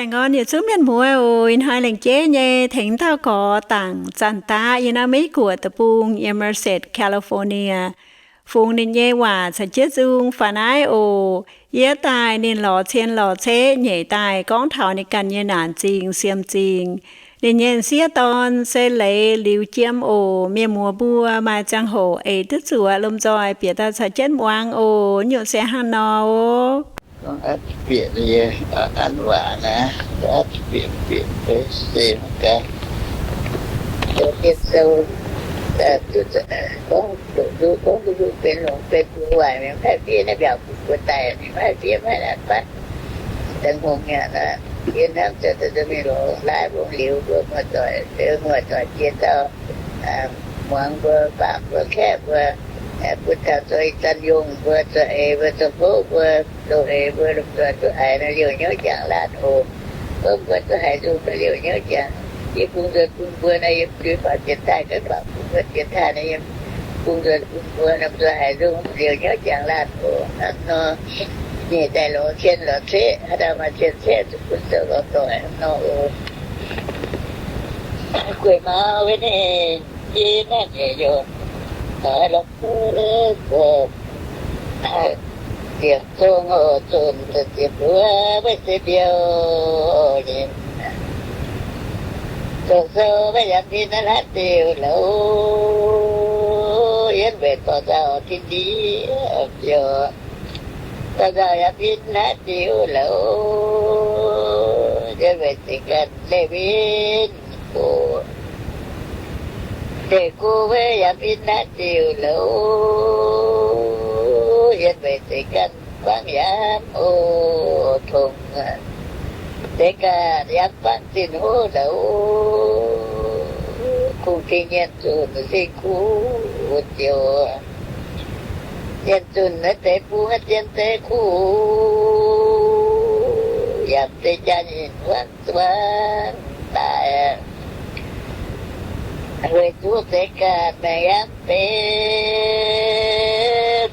Baengh orn yietc zungv mienh muoz oc. Ih hnoi lengc jeiv nyei tengx dauh gorx dangc Zanc Daqv yiem naaiv Meiv Guoqv deic-bung, yiem Merced, California, fungx ninh nyei waac caux jienv nzung faaux naaiv oc. Yie daaih ninh lorz cien lorz ceqv nyeic daaih gorngv taux ninh ganh nyei naanc zingh siem zingh. Ninh nyei m'sieqv dorn se Leiz Liuz Jiem oc. Mienh muoz mbuo maaih ziangh hoc eix duqv zuqc lomh nzoih bieqc daaih caux jienv muangx oc. Nyungc se hnangv nor oc. Bieqc yie an waac naaiv, bieqc bieqc se gaax. Deix Sou, gorngv duqv nduqc, gorngv duqv nduqc benx longx benx buoz waaic, mienh maiv fiev naaiv mbiaauc bun buoz daic, mienh maiv fiev maiv naaic fatv. Da'hmz hnyangx aqv, yie hnamv zoux da'da'mingh lorz laaix mbong liuz, mbuo muoz-doic, muoz-doic jiex dauh muangx mbuo, baamh mbuo, kaeqv mbuo, bun taux zoux ih zanc yungh mbuo, zoux eix mbuo, zoux hopv mbuo, zoux eix mbuo lomh nzoih duqv haiz nor liouh hnyouv jangx laanh oc. Hopv mbuo duqv haiz nzung nor liouh hnyouv jangx. Yie bungx nzuonx bun mbuo nor, yie zuiz faaux jiex daaih, ga'faaux bun mbuo jiex daaih nor, yie bungx nzuonx bun mbuo nor, mbuo haiz nzung liouh hnyouv jangx laanh oc. Hnangv nor, nyeic daaih lorz cien lorz ceqv, haaix dauh maaih cien ceqv zuqc bun zoux lorz doic hnangv nor oc. Gueic maux wuov ninh, yie naaiv nyeic youh, lorz guoqv, ziepc zong oc, zunc ziepc luoqc, maiv zeiz mbiouh ninh. Zoux sou maiv yaac fih naaiv hlaax diuh louz, yiem weic dorh nzauh tin ndiev mbiouh. Dorh nzauh yaac fih hlaax diuh louz, yiem weic zingh ganh leih win. Deix gu maiv yaac fih naaiv diuh louz, yiem weic zingh ganh buangv yaac oc tongx. Deix ganh yaac buangv zinh huv louz, kungx dingh nyienh zunc sing kuv wuov diuh. Nyienh zunc naaiv deix bung zien deix kuv, yaac deix jaa nyinh wuov zuangx daaih. Weic zuqc deix ganh maengc yaac benx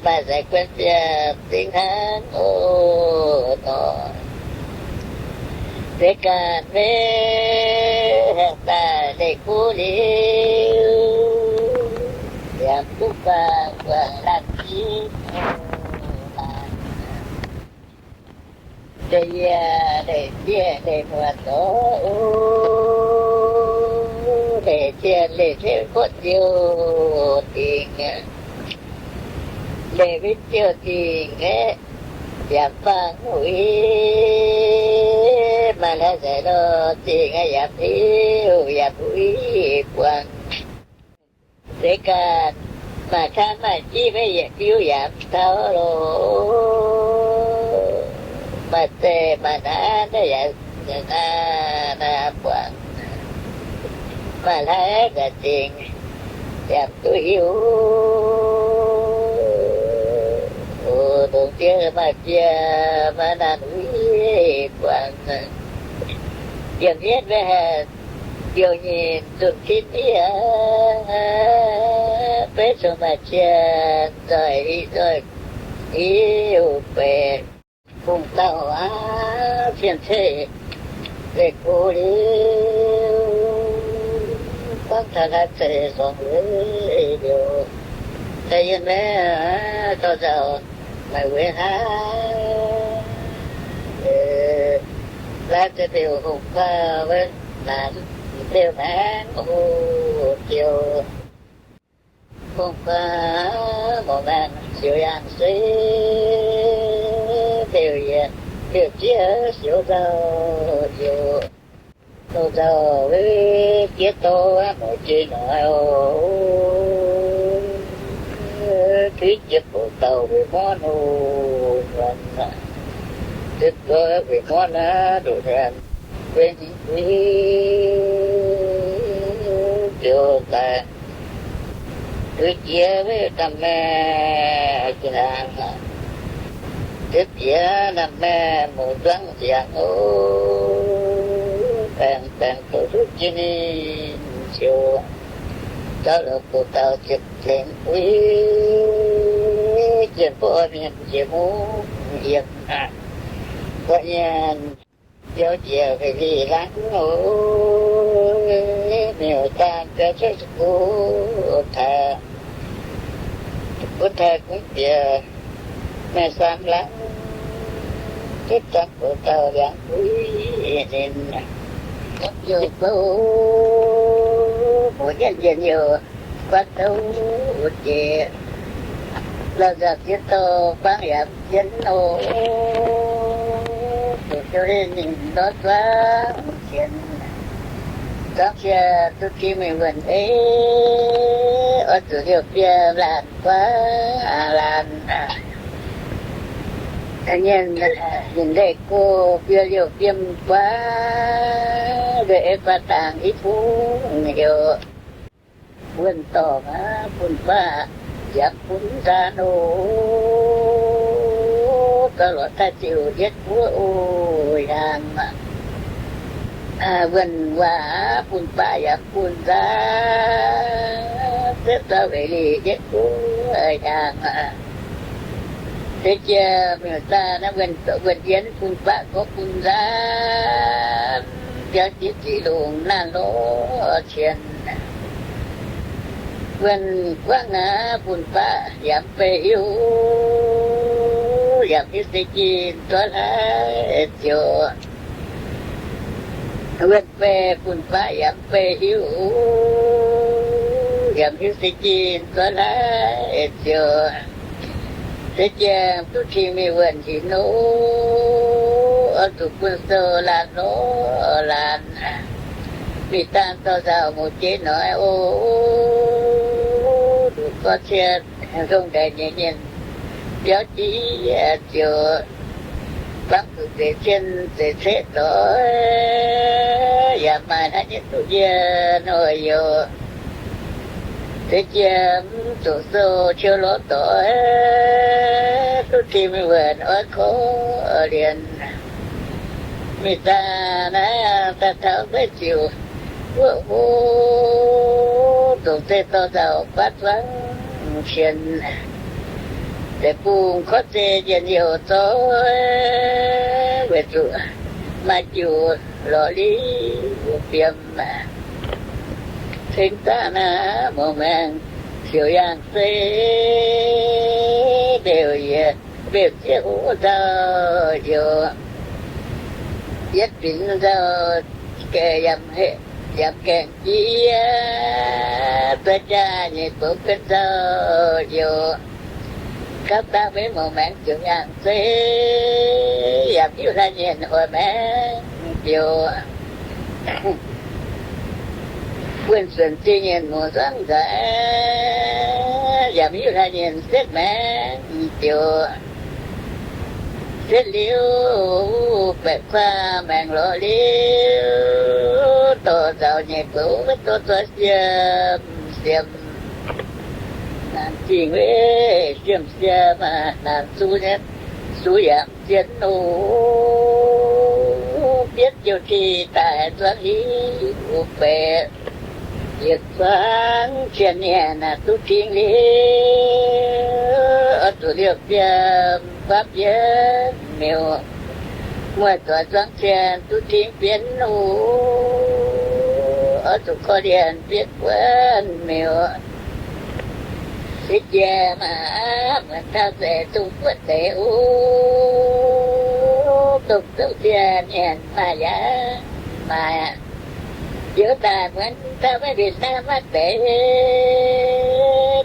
maaih za'gengh biauv-zingh hnangv oc nor. Deix ganh maiv haengh daaih leih kuv liuz, yaac duqv guangc guangc laanh zingh oc. Deix yie leih zieqv leih muoz zoux, leih zieqv leih zieqv kotv ziouc dingc, leih win ziouc dingc aeqv, yaac fangx uix, maaih hlaax nzengc nor dingc aeqv, yaac hiuv yaac uix buangh. Deix ganh maaih camv maaih jiv maiv yietc fiuv yaac mv taux loh. Maaih zeih maaih naanv yaac naaiv naaiv buangh. Maaih hlaax nzengc dingc yaac mv duqv hiuv. Oc, longc jiex maaih jiex maaih naanc uix buangh. Yiem hietv maiv haih liouh nyinh zunh tin ndiev, beiv cong maaih jiex nzoih hiuv nzoih hiuv beic. Kungx dauh aav cien-ceqv leih go liuz, gorngv taux naaiv zeiz zorngx weic liouh, da'yienh maiv dorh nzauh maaih weic hnangv. Laaix za'beuc hungh guaav wuov naanc beuv maengx oc ziouc. Hungh guaav mouz maengx ziouc yangh se beuv yienh, beuv jiex siouc nzauh ziouc. Douz nzauh wuov jiex dorv mueiz jiex noic oc. Tuix jiex bouc dauh weic muonv oc, nzuonx. Tuix jiex weic muonv aqv, nduqc nzuonx. Weic ninh uix ziouc daaih. Tuix jiex weic da'maeqc jiex hnaangx, tuix jiex da'maeqc muoz-zuangv ziangx oc. Baengh baengh douz duqv jiex ninh ziouc, zaux lorz bouc dauh ziepc tengx uix, jiex mbuo mienh jiex mungv yiem aqv. Mbuo mienh Biaux njiec Weih Lih Laangz oc, miuc-daanh biaux cuotv Guv Taaix, Guv Taaix Gungv Bieqc, Maiv Saam Laangz, duqv zanc gox dauh liangx buiv ninh, youh bouh mbuox jienv njien-youh guaatv douv jiex, lauh nzauh ziex dorh buangv yaac jienv oc, zuqc jienv ninh ndortv zuangx sienx, zuangx cie duqv tingx mingh wuonh ei, oix zuqc liouh fiem laanh guaav laanh. Nyienh ninh leih go fiev liouh fiem guaav, nduov ei guaav dangh i fungx heuc wuonh dorngc aqv, bun baav yaac bun nzaan oc, dorh lorz daaih ziouc yietv guoqv oc hiaangx. Wuonh waac bun baav yaac bun nzaan, ziouc dorh Weih Lih yietv guoqv hiaangx. Deix jiex miuc-daanh naaiv wuonh yienv bun baav gorngv bun nzaan, biaux jiex ziqc lungh naanv lorz cien. Wuonh guangv aqv, bun baav yaac mv bei hiuv, yaac mv hiuv se jin zorqv hlaaix ziouc. Wuonh bei bun baav yaac mv bei hiuv, yaac mv hiuv se jin zorqv hlaaix ziouc. Deix jiex duqv tingx mingh wuonh hinc oc, oix zuqc bun sou laanh lorz laanh. Mingh dangh dorh nzauh muoz-jeiv noic oc, nduqc gorx cien longx ndaix nyei mienh biaux jiex ziouc, buangv zuqc zeix cien zeix ceqv doic, yaac maaih hnangv nyei duqv yie nor yoc. Deix jiex mv zuqc sou ciou lorz doic, duqv tingx mingh wuonh oix korv lienh. Mingh daaih naaiv daaih taux maiv ziouc wuov hov, dongh zeiv dorh nzauh baav zuangv cien, deic-bung korv zei njien-youh zoih, weic zuqc maaih jiuc lorz liuz fiem. Ceng daaih naaiv mongh maengx ziouc yangh zeiv, mbeux yietc mbeux zieqv huv nzauh yoc, yietv binc nzauh gaengh yaac, yaac gaengh jiex, za'jaax nyeic bouc benx nzauh yoc. Gapv dangh maiv mongh maengx ziouc yangh zeiv, yaac mv hiuv hlaax nyienh oix maengx biouc. Wuonh suonc zingh nyienh mungz zuangv nzaic, yaac mv hiuv hlaax nyienh setv maengx biouc. Setv liuz baeqc kuaah maengx lorz liuz, dorh nzauh nyei bouc maiv dorh zoih siem siem. Naanc zingh weic siem siem, naanc zuqc nyei, zuqc yaac mv zien oc. Bietv jiouv ti daaih zuangv liuz baeqc, yietc zuangv cien mienh duqv tingx liuz, oix zuqc liouh fiem buatc bienv miuc. Muoz-doic zuangv cien duqv tingx bienv oc, oix zuqc korv lienh bietv buonv miuc. Deix jiex maaih muonc taux zeix dungz buoqv deix oc, dongh zouv sienh mienh maaih yaac maaih. Youz daaih muonc taux maiv winh naaiv maaih deix,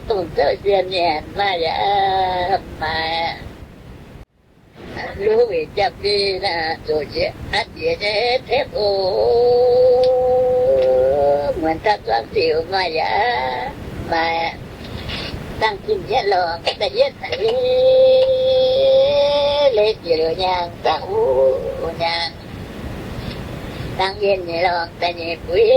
dongh zouv sienh mienh maaih yaac maaih. Luv weic jaa-fin naaic zoqc jiex aqv jiex nyei tepv oc, muonc taux zuangv ziux maaih yaac maaih. Dangh zinh yietv lorngh da'yietv, leiz jiex liuz nyaangh dangh wuov nyaangh. Dangh yienh nyei lorngh da'nyeic buix,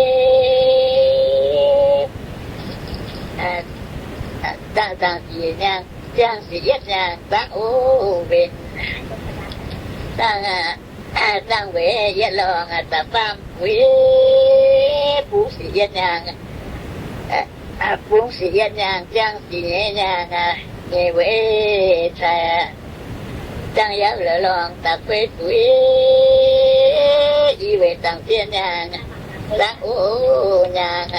dangh zaangc sic nyaangh, ziangh sic yietv nyaangh dangh wuov mbenc. Dangh, dangh weic yietv lorngh da'faam buix, bungx sic yietv nyaangh, bungx sic yietv nyaangh, ziangh sic nyeic nyaangh, nyeic weic cai. Dangh yaac lorz lorngh daaih fei fuix, i weic dangh fiev nyaangh, dangh o nyaangh,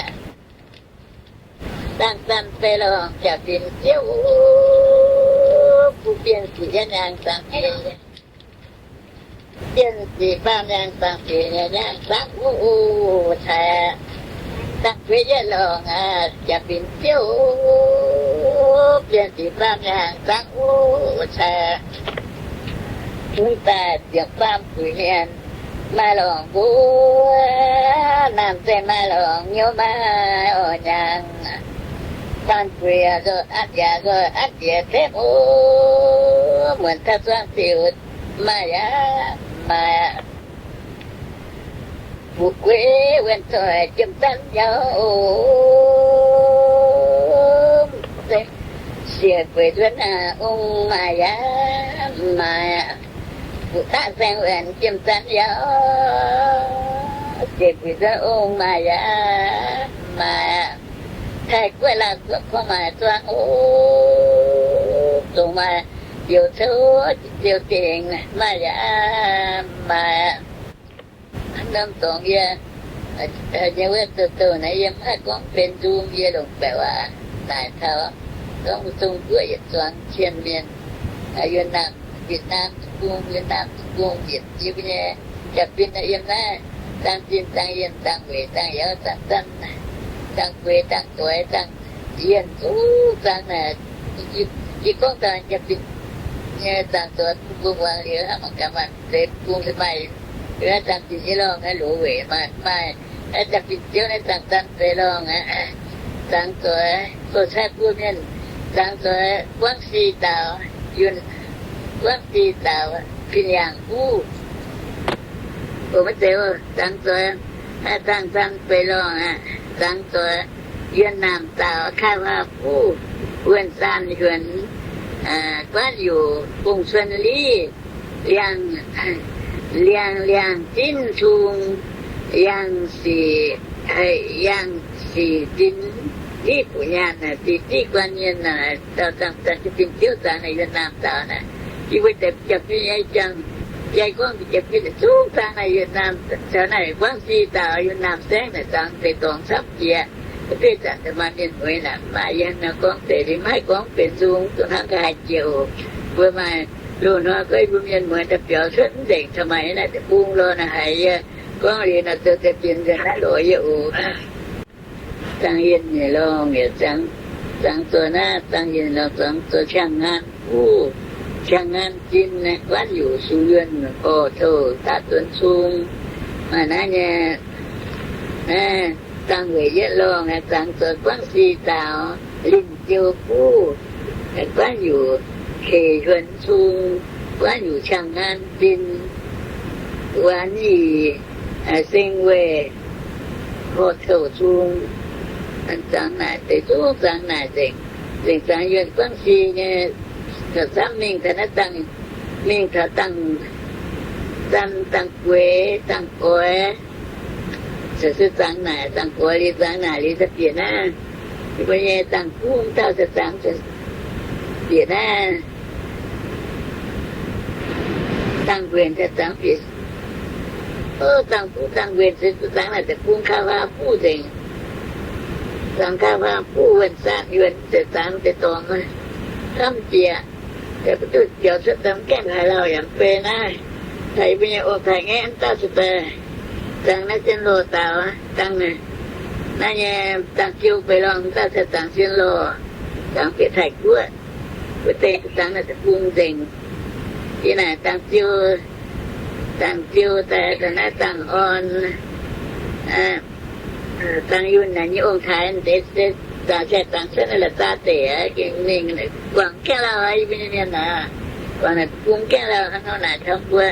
dangh zanc fei lorngh jaax binc ziouv, bun bienh sic yietv nyaangh dangh fiev, bienh sic faam nyaangh dangh fiev nyei nyaangh dangh o caic, dangh fiev yietv lorngh aqv, jaax binc ziouv, bienh sic faam nyaangh dangh o caic. Mv baac ziepc faam guix mienh maaih lorngh mbuo, naamh zeih maaih lorngh nyouz maaih oix nyaangh. Faam guix yaac nzoih atv yaac nzoih atv jiex zemv o, muonc taux zuangx ziouc maaih yaac maaih aqv. Fu'jueiv wuonh zoih jiem zanv yaac o, siec gueix nzuonx ong maaih yaac maaih aqv. Fu'jueiv saeng wuonh jiem zanv yaac siec gueix nzuonx ong maaih yaac maaih aqv. Taiv guoqv Laauv guoqv korv maaih zuangx o, dongh maaih youz cou ziouc dingc maaih yaac maaih aqv. Norm dorngx yie nyei wuov douh douh naaiv yie mv haih gorngv benx nzung, yie longc baeqc waac naaic taux gorngv Zong-Guoqv yietc zuangx cien mienh, Yunh Naamh, Việt Nam Deic-Bung, Yunh Naamh Deic-Bung yietc yie mbuo nyei jaa-fin naaiv yiem naaiv, dangh zinh dangh yienh dangh weic dangh yaauz dangh zanv, dangh gueix dangh doix dangh yienh zungv zaangc naaic. Yie gorngv dangh jaa-fin nyei zaangc zoux bung wangc liuz hnangv mangc gaax maaih deix bung se maaih, dangh zinh nyei lorngh naaiv loz weic maaih, maaih jaa-fin ziouv naaiv zaangc zanv deix lorngh aqv. Zaangc zoux Fou-Cai buo mienh, zaangc zoux Guangv Si Daaux, Yunh, Guangv Si Daaux, Pin Yaangh Guv, oc maiv zeiz, zaangc zoux, zaangc zanv deix lorngh aqv. Zaangc zoux Yunh Naamh Daaux, Kai Huaa Buv, Wuonh Zaanh Yuonx, Guanv Yuc, Bung Cuon Liv, Liangh, Liangh, Liangh Zinv Cung, Yangh Sic, Yangh Sic Zinh, Div Buc Nyaanh, Div, Div Guan Mienh, dauh zaangc, zaangc jaa-fin ziouv zaangc naaic Yunh Naamh Daaux naaic. Yie mbuo deix jaa-fin nyei jangx, jai gorngv jaa-fin zungv zaangc naaic Yunh Naamh, caux naaic Guangv Si Daaux, Yunh Naamh Saengv naaic zaangc deix dorngx camv jiex. Mv baac zanc deix maaih mienh mueiz naaic, maaih yie hnangv nor gorngv deix, mv haih gorngv benx nzung, dongh hnangv nqa'haav jiex oc. Mbuo maaih loz-hnoi gorngv mbuo mienh mueiz daaih biaux cuotv mv nzengc, caux maaih naaic deic-bung lorh naaic haiz yie gorngv liuz naaic zoux deix binc nzengc naaiv lorz yie oc. Dangh yienh nyei lorngh yaac zaangc, zaangc zoux naaiv, dangh yienh lorngh zaangc zoux Qangh Ngaan Buv, Qangh Ngaan Zinh, Guanv Yuc Sux Yuonh, Horc Touh Daav Duonx Cung, maaih naaiv nyei, dangh weic yietv lorngh zaangc zoux Guangv Si Daaux, Linh Ziou Buv, Guanv Yuc Keic Yuonx Cung, Guanv Yuc Qangh Ngaan Zinh, Wuanx Yic, Seng Weih, Horc Touh Cung, zaangc naaic deix zungv zaangc naaic nzengc, nzengc zaangc yuonh Guangv Si nyei, camv mingh taux naaiv dangh, mingh taux dangh, dangh, dangh gueix, dangh goix, se zaangc naaic, dangh goix liuz zaangc naaic liuz daaih bieqc naaiv, yie mbuo nyei dangh guv dauh se zaangc bieqc naaiv, dangh nquenc se zaangc bieqc, o, dangh guv dangh nquenc se zaangc naaic deic-bung Kai Huaa Buv nzengc. Zaangc Kai Huaa Buv, Wuonh Zaanh Yuonx se zaangc deix dorngx camv jiex. Biaux cuotv daaih mv gaengh haaix lauh yaac mv bei naaiv. Taux yie mbuo nyei ong-taaix-ngaeqv dauh se daaih zaangc naaiv zien loh daaux, dangh, naaiv nyei dangh jiu beix lorngh dauh se zaangc zien loh, zaangc bieqc Taiv-Guoqv, wuov deix zaangc naaiv deic-bung nzengc. Yie naaic dangh jiu, dangh jiu daaih naaiv dangh orn, dangh yunh naaic nyei ong-taaix deix, zaangc se zaangc cuotv naaiv la'zaa deic, gengh mingh guangc gaengh lauh, yie mbuo nyei mienh aac, guangc naaic bung gaengh lauh hnangv nor naaic taux mbuo.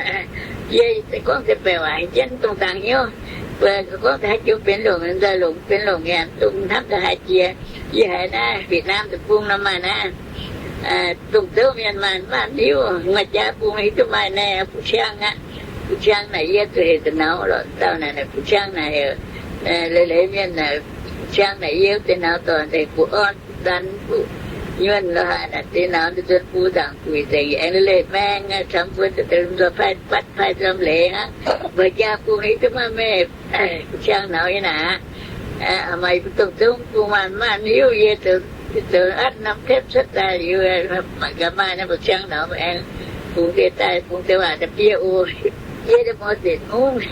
Yie gorngv deix baeqc waac jienv dongh dangh hnyouv, mbuo gorngv deix haaix joux benx longc, nzoih longc benx longc yaac dongh hnamv daaih haaix jiex. Yie haiz naaiv Việt Nam deic-bung nor maaih naaiv, dongh zouv mienh maaih mv hiuv, maaih jaax bung hiuv duqv maaih naaiv Fu Ciang aqv. Fu Ciang naaic yie zuqc hec zuqc naux lorqc, dauh naaic, naaic Fu Ciang naaic, leiz-leiz mienh naaic, Fu Ciang naaic yie wuov deix naux dorc nzengc, Fu Orn, Fu Zan, Fu, Nyuonh lo haic naaic, ziex nauz nzuonx bun nzaangc buic nzengc, aengx leih maeng camv mbuo nzuonx paaiv fatv paaiv nzuonx leiz aqv. Mbuo jaa bung ninh duqv maaih meih ciang nauz nyei naaic. Maaih mbuo dongh zungv bung maanh maanh hiuv yie zoux atv norm tepv cuotv daaih liuz, ga'maaih naaiv mbuo ciang nauz aengx bungx deix daaih, bungx deix waac da'bie oc. Yie da'mor zenc mungv.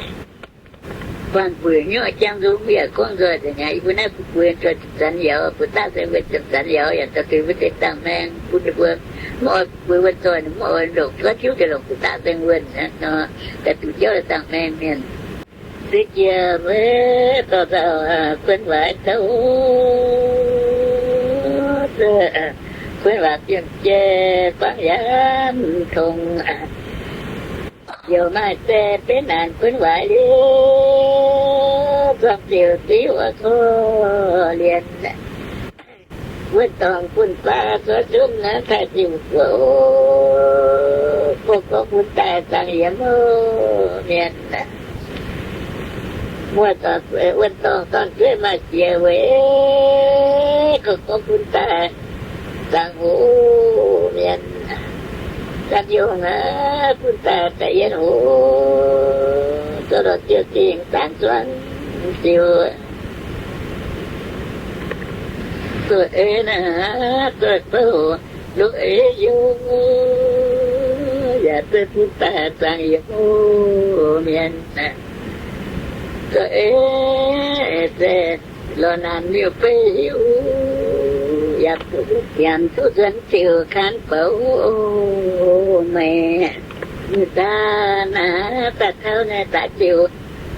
Buangh buic nyuoqv jangx nzung yaac gorngv nzoih nzengc aqv. Yie mbuo naaiv bun mbuo nzoih ziepc zanc yauz, mbuo daav se mbuo ziepc zanc yauz yaac dorh duih mbuo deix zaangc maeng bun ninh mbuo. Mv oix mbuo wuov nzoih, mv oix longc, gorngv tiuv deix longc duqv daav se wuonh nor, daaih duqv jauv daaih zaangc maeng mienh. Se jiex meih dorh nzauh kuonx waac douc, kuonx waac bienh jai bangv yaac mv tong. Youc maaih deix benx naanc kuonx waac liuz, zuangx ziouc div wuov korv-lienh. Wuov dorngx bun baav zuov zunv naaiv taaih ziouc guoqv, bun gorngv bun daaih zaangc yiem mienh. Muoz-doic wuov dorngx dorn-jueiv maaih jiex weic, gorngv gorngv bun daaih zaangc hoc mienh. Gan yungh aqv, bun daaih da'yietv hoc, zoux lorz ziouc dingh zaangc zuangx ziouc zoih eix naaiv, zoih bouh lungh eix youh, yaac zoih bun daaih zaangc yiem mienh. Zoih eix se lorz naanc liouh beiv hiuv, yaac duqv nziaamc duqv nzuonx ziouc kaan bouc meih. Mv daaih naaiv daaih taux naaiv daaih ziouc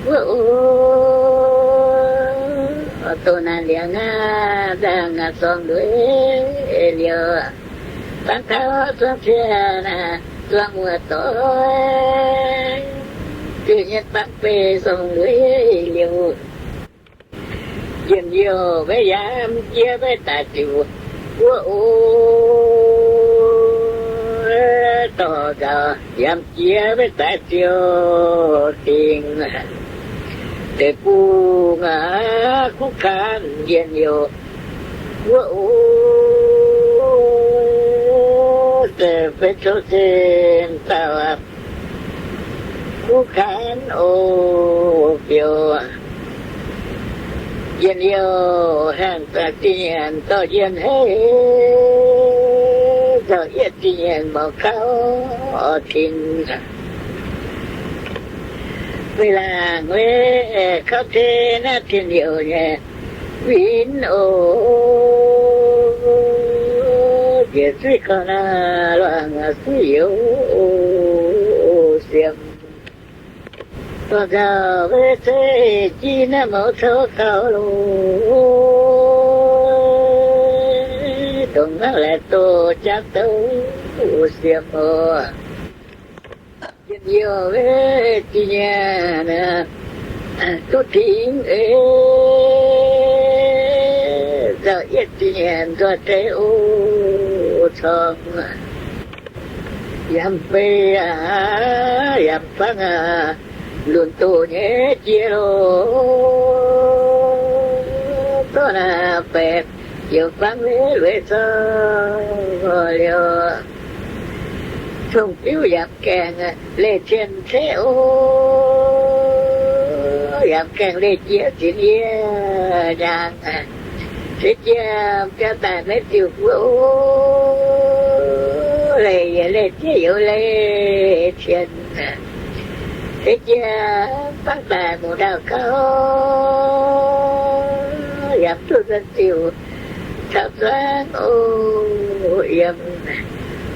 wuov oc, dongh naaic liangx aav nzangc sorng ndueic liouh, bangv taux zuangx ciev naaic zuangx muoz-doic, ziouc nyei bangv beiv sorng ndueic liouh. Njien-youh maiv yaac jiex maiv daaih ziouc wuov oc, dorh nzauh yaac jiex maiv daaih ziouc dingh deix bung aqv, kuv kaanv njien-youh wuov oc, se fei cou zinh dauh aqv. Kuv kaanv oc biouc njien-youh haengh za'gengh nyanc dorh njien-heix, nzauh yietv zingh nyanc maux gauh oix tin. Meih laangc weic kaux tei naaiv tin youh nyei win oc, njiec zuiz gauh naaiv luangh suiv youz siemx. Dorh nzauh weic zeiv jiex naaiv mouz cou gauh loz, dongh naaiv laengz doz jangv douc siemx oc. Njien-youh weic zingh nyanc duqv dingh eix, nzauh yietv zingh nyanc nzoih deix oc corng. Yaac mbeix aac, yaac fangv aac, lunc doqc nyei jiex loz, dorh naaic baeqc yaac fangv weic lueic zorqv liouh. Cong-biuv yaac gaengh leih cien ceqv oc, yaac gaengh leih jiex zinx yie nyaangc. Se jiem biauv daaih maiv diuh guoqv oc, leih yaac leih jiex youz leih cien. Se jiem bangv daaih mungh ndau gauh yaac duqv nzuonx ziouc caux zuangx oc yiem.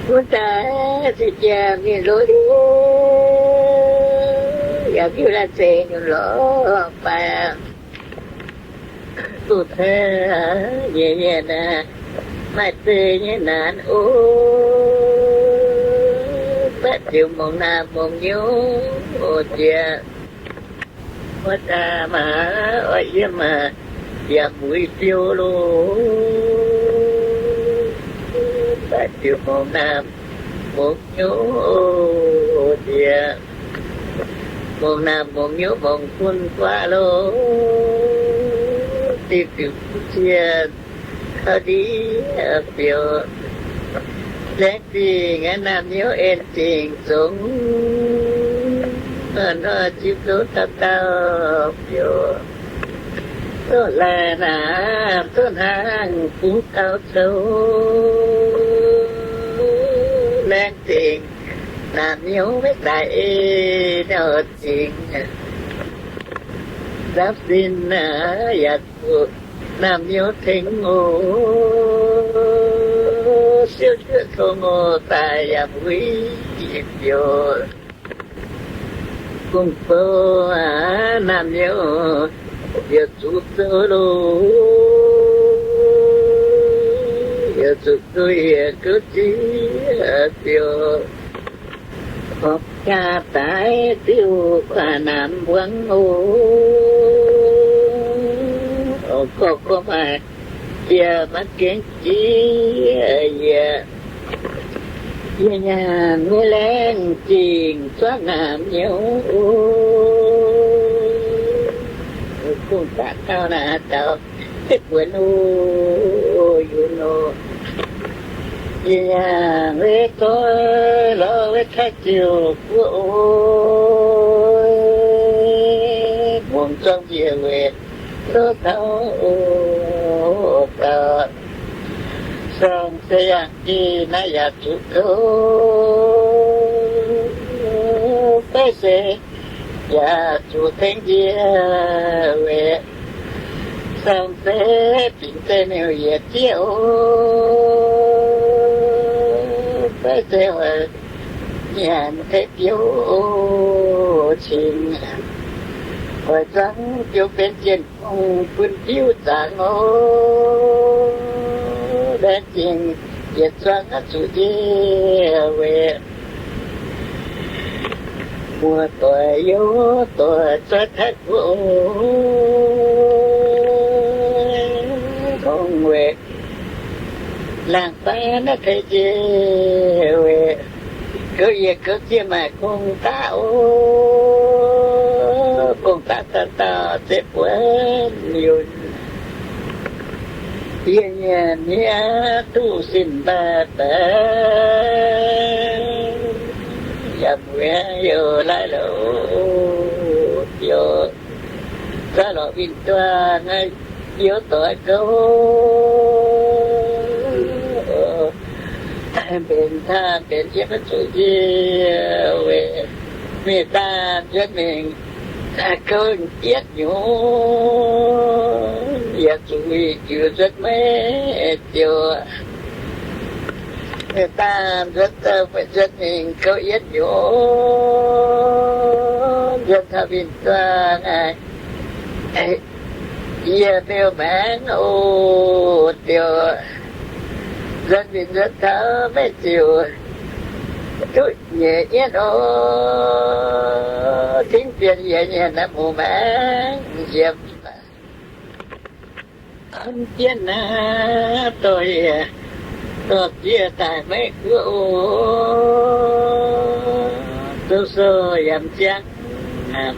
Gunv daaih se jiem ninh lorz liuz yaac diuh laanh zeiz nyunc lorz baaix. Duqv taaix nyei mienh aah, maaih zeiz nyei naanc oc. Mv baac ziouc mongh naamh mongh nyouz oc jiex. Wuov daaih maaih oix yiem maaih yaac muiz biou loh. Mv baac ziouc mongh naamh mongh nyouz oc jiex. Mongh naamh mongh nyouz mongh bun guaav loh. Dinh ziouc cie ndiev biouv. Laengz zingh naamh nyouz en zingh zongx, nor zipv zouv dauh dauh biouv. Zorqv laih naaic zorqv hnangv bungx gauh coux. Laengz zingh naamh nyouz maiv daic ei nor zingh. Zapv sin yaac zuqc naamh nyouz tengx oc. Siouv juoqv tong oc daaih yaac mbuo biouv. Kungx bou naamh nyouz yaac zuqc zoux loh, yaac zuqc zoux yietc gouv ziex biouv. Horpc jaa daaih ziouc naamh mbuangz oc. Gorx gorx maaih jiex maiv gengh jiex yietc. Yie nyaanh nyei laengz zingh zuangx naamh nyouz. Kungx daaih dauh naaic dauh, buonc oc, yie nor. Yie nyaanh nyei zoih lorz weic taaih ziouc guoqv oc. Mungz zuangx njiec weic zoux taux oc gauh. Sorng se yangh gih naaiv yaac zuqc kouv, fai se yaac zuqc tengx njiec weic. Sorng se bingx zeiv miuc yietc zieqv oc, fai se nyanc tei biouv cingx, oix zuangx biouv benx jienh kungx bun biuv zaangc oc. Laengz zingh yietc zuangx oix zuqc njiec weic muoz-doic youh doic zoih taaih guoqv oc. Kungx weic laangh baav naaiv tei njiec weic gouv yietc gouv zieqv maaih gong daqv oc. Gong daqv dauh dauh zeiv buonc yunh. Yie nyanc hniev duqv sin mbaih baeqc, yaac mbuo youh laaih loh biouv. Zaav lorz winh duangh youh doic gouv, mbenc taa mbenc yiem maiv zuqc njiec weic mingh daaih nzuonx mingh gouv yietv nyungc, yaac zuqc winh jiuc nzuonx maiv ziouc daaih nzuonx, nzuonx mingh gouv yietv nyungc, nzuonx taux winh duangh yie beu maengx oc ziouc nzuonx mingh nzuonx taux maiv ziouc duqv nyeic yietv oc. Tingv bienh yie nyanc naaiv mbuo maengx yiem jienv naaiv dorh yie, dorh zieqv daaih maiv guoqv oc. Zoux sou yaac m'ziangx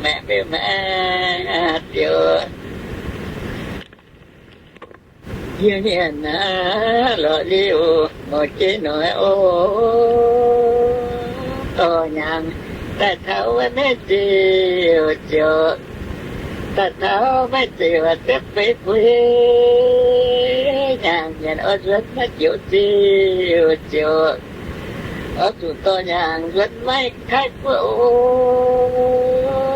maengx beu maengx ziouc yie nyanc naaiv lorz liuz mouc jeiv noic oc. Dorh hnyangx daaih taux maiv ziouc ziouc, daaih taux maiv ziouc ziepv feix bueix, hnyangx nyanc oix nzuonx maiv ziouc ziouc ziouc, oix zuqc dorh hnyangx nzuonx maiv taiv guoqv oc.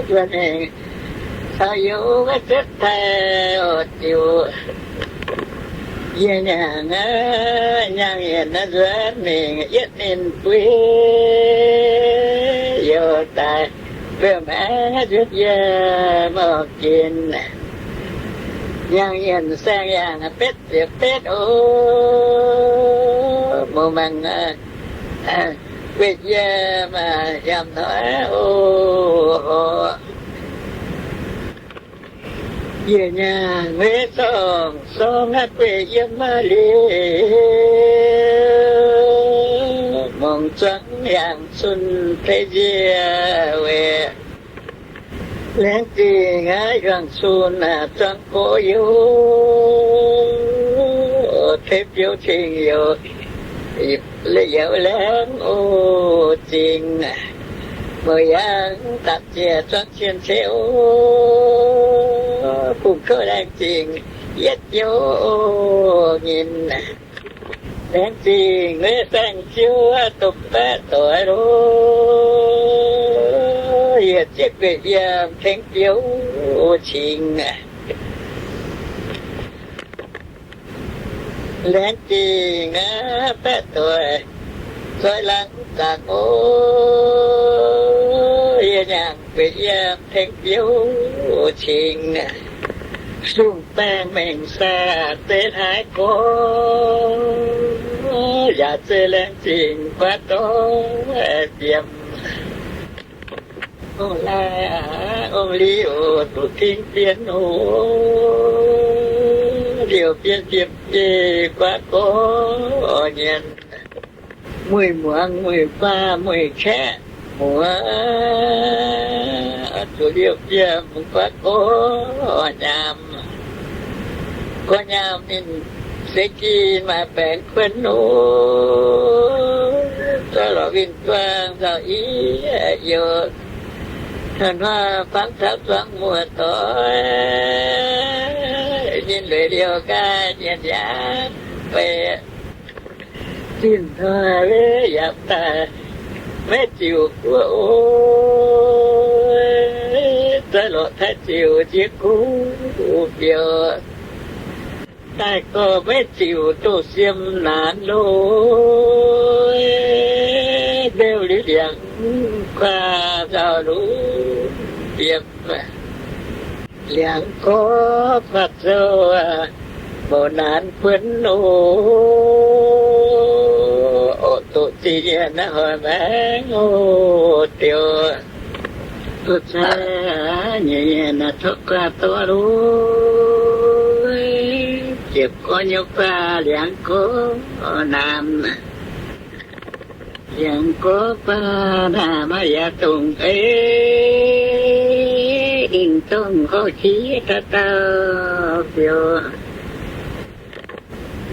Nzuonx mingh caux youz maiv setv taaih oc ziouc, yie hnyangx aqv, hnyangx nyanc naaiv nzuonx mingh yietv ninh bueix youh daaih, beu maengx nzuonx yie maiv oix ginv. Hnyangx nyanc saeng-yangh betv ziepc betv oc. Mouc mangc gueiv yiem hiaamv hnoi oc. Yie nyanc weic zorngh sorng gueiv yiem maah liuz, mungz zuangx yangh cun tei nzie weic laengz zingh aqv, yuangh cun zuangx gorx youz. Tengx biouv cing youz, youz laengz o zingh, mouc yangh dapc ziec zuangv cien ceix o, bungx kouv laengz zingh yietv jouv nyinh. Laengz zingh maiv saeng-ziouv domh baeqv doic lo, yietc zieqv gueic yiem tengx biouv cing. Laengz zingh aqv, baeqv doic, zoih laangz zaangc o, yie nyaangc gueic yiem tengx biouv cing. Sung baengh mengh saah zeiz hlaaix gorx, yaac zeiz laengz zingh guaav dorv ziepc. Ong-laaih aac, ong-li oc, duqv tingx bienh oc, liouh bienh ziepc jeiv guaav gorx nyanc. Mueiz muangx, mueiz faah, mueiz kaeqv muoz, zuqc liouh bienh guaav gorx nyaam. Gorx nyaam ninh seix zinh maaih baengc kuonx oc, zorqv lorqc winh zuangx nzauh i youz, hnoi-hnoi fangx taux zuangx muoz-doic, ninh lueic liouh nqaai nyienx yaac beiv. Zinh hnoi yaac daaih maiv ziux guoqv oc, zorqv lorqc taaih ziux jiex kuv biouv. Daaih gorx maiv ziux doz siem naanc loh, ndeu liuz liangx kuaah nzauh lunx biem. Liangx gorx kuaah zouv, mouc naanc kuonx oc. Oc, doqc zinh nyei naaiv hoic maengx oc, diuh. Doqc zinh nyei naaiv tov guaax dorv loh, ziepc gorx nyei guaax liangx gorx naamh. Liangx gorx guaax naamh maiv yaac dongh ei, dingh dongh gorx qiex dauh dauh biouv.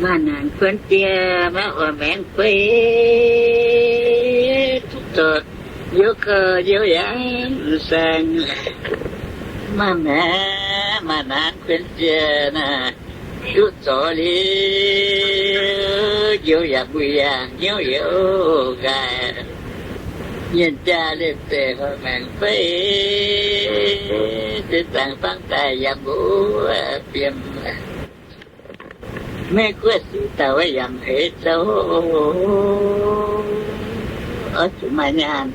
Maaih naanc kuonx jiex maiv oix maengx guei, duqv zorc youz gauh youz yaac mv saeng. Maaih maengx, maaih naanc kuonx jiex naaic, duqv zorc liuz youz yaac mbuo yaac hnyouv youz nqaai. Mienh jaa liemh zeih hoic maengx fei, se zaangc fangx daaih yaac mbuo biem. Maiv guoqv sic dauh wuov yaac mv eix zoux, oix zuqc maaih nyaanh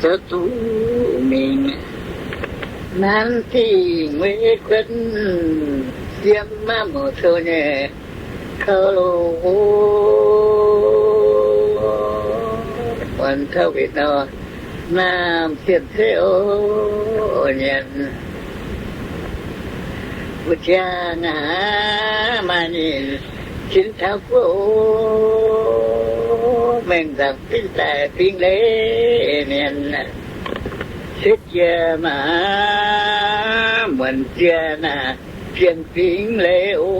zoux duqv mingh. Naanc dingh weic kuonx siem maiv mouc sou nyei kouv loh, muonz taux weic nor naamh cien ceix oc nyanc. Mbuo ziangh aac, maaih ninh cingx taux guoqv oc, mengh nzaangc binv daaih fingx leiz mienh. Setv jiex maac, muonc jiex naaic, jienh fingx leiz oc.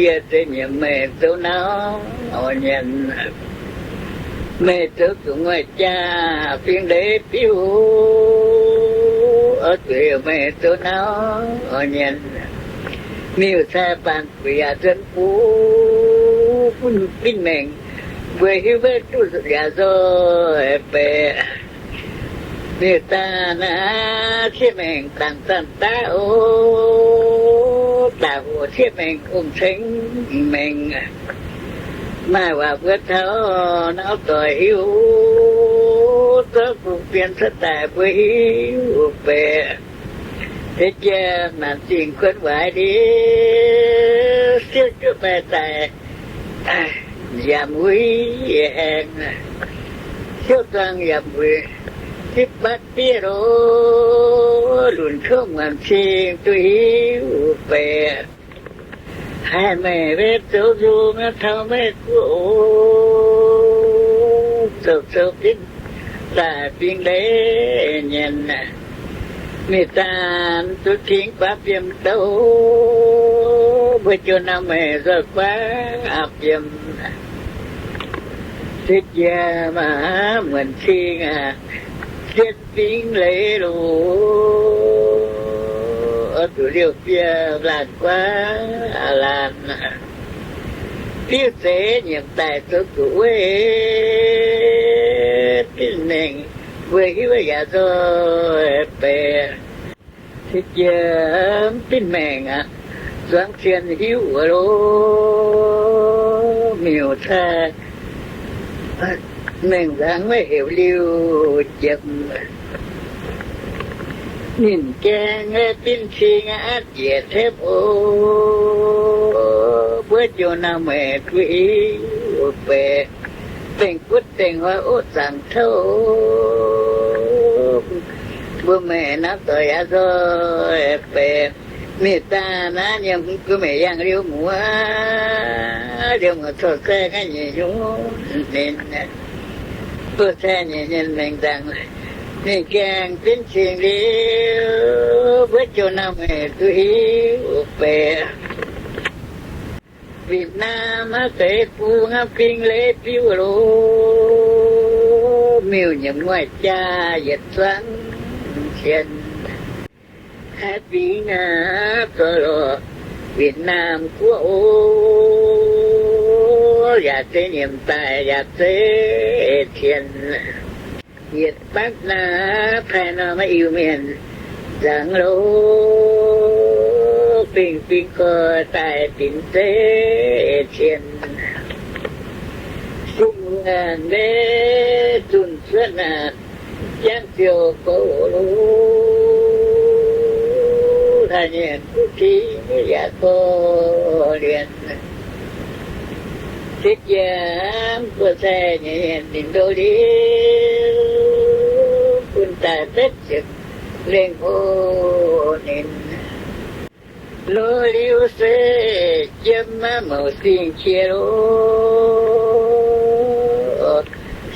Yie se nyiemc meih zoux nauv nyanc. Meih zoux zuqc nguaaic jaa fingx leiz biuv oc, zuqc heuc meih zoux nauv nyanc. Miuc-sai baan fuix yaac zuonx bun, bun binv maengc, mbuo hiuv maiv duqv yaac nzoih beic. Miuc-daan aac, ciev maengc dangc zanc daav oc, daaih hoc ciev maengc ong-ceng maengc. Maaih waac mbuo taux nauv doic hiuv, zorqv kungx bienh cuotv daaih mbuo hiuv beic. Deix jiem naanc zingh kuonx waaic ndiev, siouv juov maaih daaih yaac mbuo aengx, siouv zuangx yaac mbuo zipv batv biev loh, lunc kouv muonc cing duqv hiuv beic. Haih meih maiv zoux nzung taux maiv guoqv oc, zoux zoux binv daaih fingx leiz nyanc. Miuc-daan zuqc tingx guaax fiem douc, Mbuo jouh naamh meih nzoih guaaiv aapv yiem, se jiex maac muonc cing aac, sienv fingx leiz loz, oix zuqc liouh fiev laanh guaav laanh, diuv zeiz nyiemc daaih zoux zuqc weiv binv maengc, mbuo hiuv yaac nzoih beic. Se jiex binv maengc aqv, zuangx cien hiuv wuov loz, miuc cai maengc nzangc maiv heuc liuh jiem. Ninh gaeng binv cing aqv, jiex tepv oc, mbuo jouh naamh meih duqv hiuv beic. Dengh butv dengh hnoi ov zaangc touv, mbuo meih naaiv doic yaac nzoih beic. Mienh daaih naaiv nyei mbuo meih yangh liuz muoz, liuz muoz corc zaih naaiv nyei nyungc ninh, buo zaih nyei nyei maengc nzangc, ninh gaengh binv cing liuz, mbuo jouh naamh meih duqv hiuv beic. Việt Nam aqv, deix bung aqv, fingx leiz biuv loz, miuc nyiemc nguaaic jaa yietc zuangx cien. Haaix fingx aac, zoux lorqc Việt Nam guoqv oc, yaac zeiz nyiemc daaih yaac zeiz cien. Yietc batv naaiv paaiv nor maiv Iu-Mienh nzangc loz, fingx-fingx gorx daaih binc zeiv cien. Singx Muonh maiv zunh cuotv naaic, jangv ziouc goux loz, haaix nyungc kuv cingx yaac gorx-lienh. Se jiex buo zaih nyei ninh ndo liuz, bun daaih betv ziepc lengh oc ninh. Loz liuz se jiem maiv mouc singx qiex loz,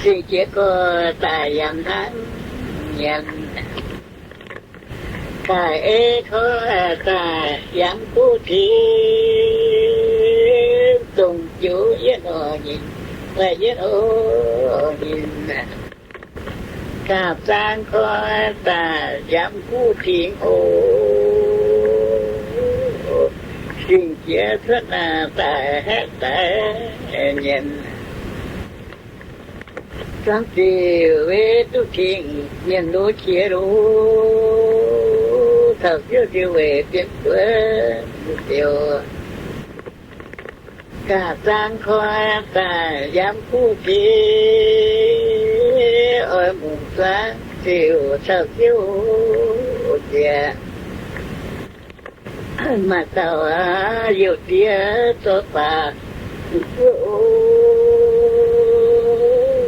singx qiex gorx daaih yaac hnangv nyanc. Daaih ei torv daaih yaac kuv cingx, dongh joux yietv oc ninh, yietv oc ninh. Gapv zaang koi daaih yaac kuv cingx oc, singx qiex cuotv naaic daaih haeqv daaih nyanc. Zuangx ziouc weic duqv cingx mienh loz qiex loz, caux ziouv ziouc weic bienx buonc ziouc. Gapv zaang koi daaih yaac kuv cingx, oix mungc zuangx ziouc caux ziouv ziouc. Maaih dauh aac, youh diev zorqv baac guoqv oc,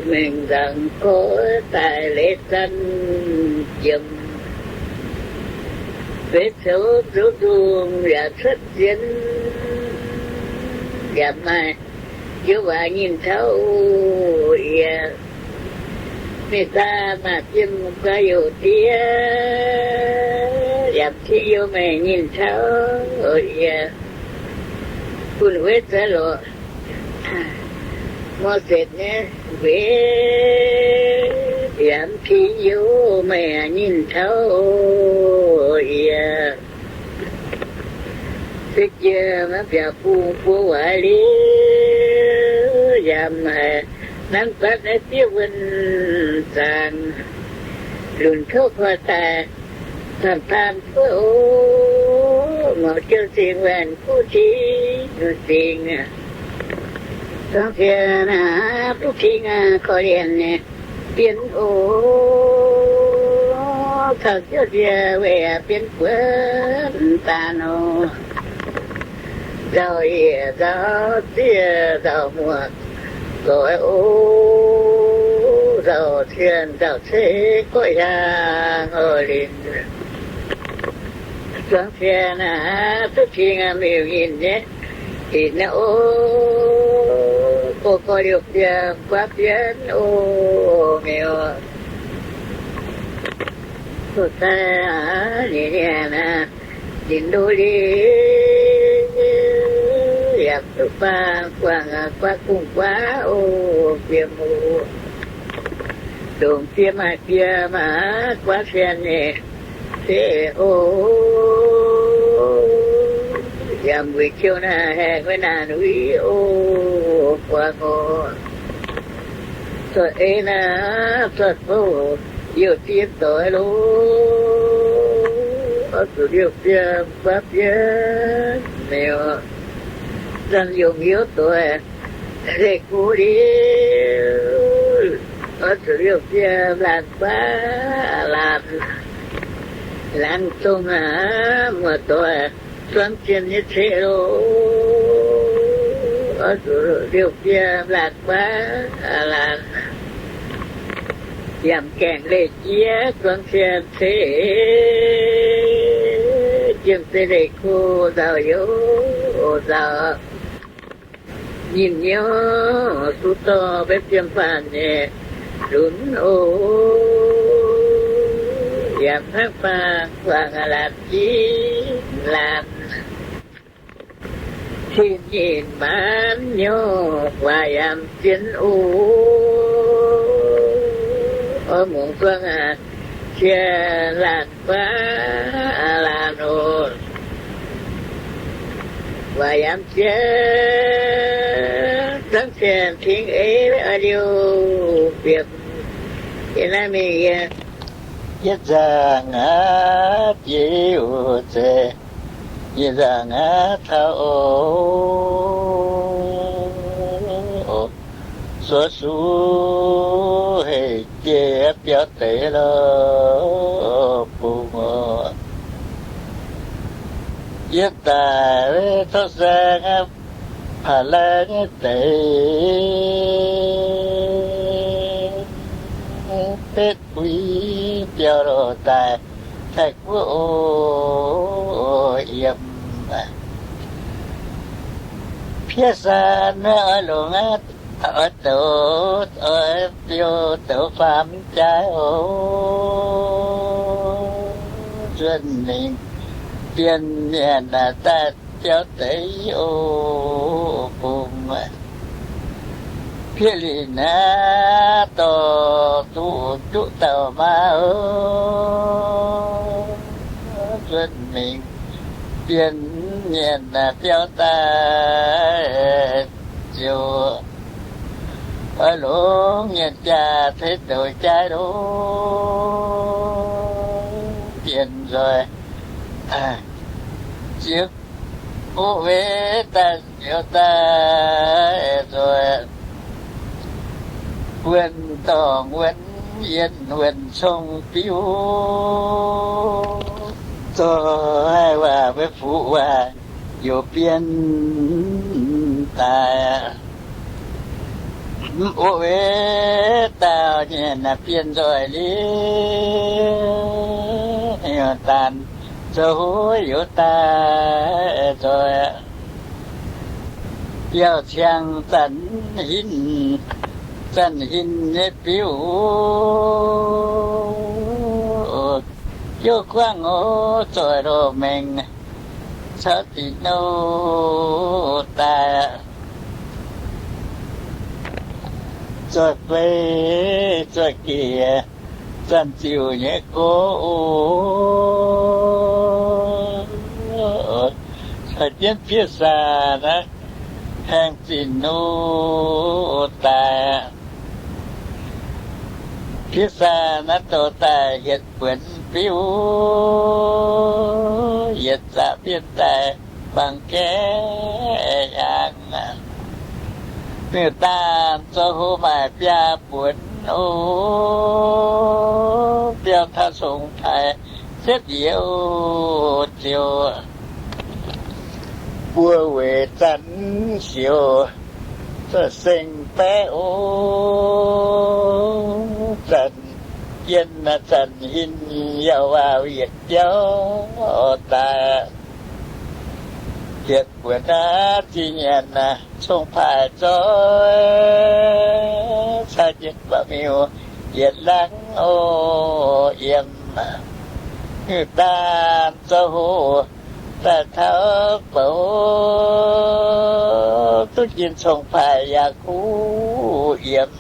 mengh nzangc gorx daaih leiz zanc jiem. Feix coux zuqc ndongh yaac cuotv zien, yaac maaih youh waac nyinh taux yie. Mingh daaih maaih jiem guaax youh diev, yaac mv cingx youh meih nyinh taux yie. Bun weic zeiv lorqc, mor setc nyei weic, yaac mv cingx youh meih nyinh taux yie. Se jiex maiv biaux bung buo waaic liuz, yaac mv haiz nanv batv naaiv diev wuonh zaangc. Lunc kouv koi daaih, taanh taanh buov oc, ngorc jienv singx waanc kuv cingx singx. Zuangx ziouc naaic duqv cingx korv-lienh nyei bienx oc, caux ziouv nziex weic bienx buonc daaih nor. Nzauh yiec nzauh zieqv nzauh muoc, zoix oc, nzauh cien nzauh ceix gorqv hiaang oc linh. Zuangx ziouc naaic duqv cingx miuc nyinh nyei, ih naaiv oc, gorx gorx liouh fiev guaav bienx oc miuc. Doqc daaih aac, ninh ninh aac, ninh ndo liuz Baac guangc guaav gungh guaav o, fiem o, ndongc fiem maaih fiem aqv, guaav sienx nyei se o, yaac weic qiu naaic haengx maiv naanc uix o, guangc o, zorqv ei naaic zorqv bouh youh ziex doix lo, oix zuqc liouh fiem guaav fiem meuc, zanc yungz hnyouv doix leih guv liuz, oix zuqc liouh fiem laanh guaav laanh, laanh zongh aac, muoz-doic, zuangx zien nyei ceqv lo, oix zuqc liouh fiem laanh guaav laanh, yaac gaengh leih jiex zuangx zien ceqv, jiem zeiv leih kuv nzauh youz nzauh, nyim hnyouv duqv dorh maiv fiem faanh nyei lunx o, yaac hnangv faang guangc laanh jiex laanh, cing nyitc maanc hnyouv waac yaac zien o, oix mungc zuangx cie laanh guaav laanh o, waac yaac zien, zuangx zien cingx ei liouh fiem, yie naaiv mingh yie, yie nzaangc aqv jiex o zeiz, yie nzaangc aqv taux o, zuov suv hec jiex biauv deix lo bung o, yie daic tov saeng paav lai nyei deix, betv buix biauv lo daaih Taiv guoqv o, yiem piev san oix longc aqv, oix douz, oix biouv douz faam jaaix o, nzuonx mingh bienh mienh daaih biauv deix o, bung piev lingc naaiv dorh duqv juqv dauh maa o, nzuonx mingh bienh mienh biauv daaih ziouc oix longc mienh jaa ceix douz jaaix lo, bienh nzoih ziouc o, weic daaih ziouc daaih nzoih wuonh dorngh wuonh yienh wuonh cong-biuv, zoih waac maiv fuqv waac youz bienh daaih. Mv o, weic dauh nyienh bienh nzoih liuz, daanh zoux huv youz daaih nzoih biauv ciangv zanc hinc, zanc hinc nyei biuv, jouv guangv o, zoih loz-mengh caux dinc o daaih, zoih fei zoih gec zanc ziouc nyei gox o, caux jienv piev san naaiv haengh zinc o daaih, piev san naaiv dorh daaih hietc buonc biuv, yietc zaqc bienh daaih bangc gaeqv hiaangx. Miuc-daanh zoux hlo maaih biaa buonc o, biauv taux cong-paaix cietv yie o, ziouc buo weic zanc siouc, zanc seng baeqv o, zanc yienh, zanc hinc yaac waac yietc jauv daaih. Hietc buonc naaiv zingh nyanc cong-paaix zoih, caa jienv ba'miuh yietc laangz o, yiem miuc-daanh zoux hoc daaih taux bouc duqv jin cong-paaix yaac kuv yiem.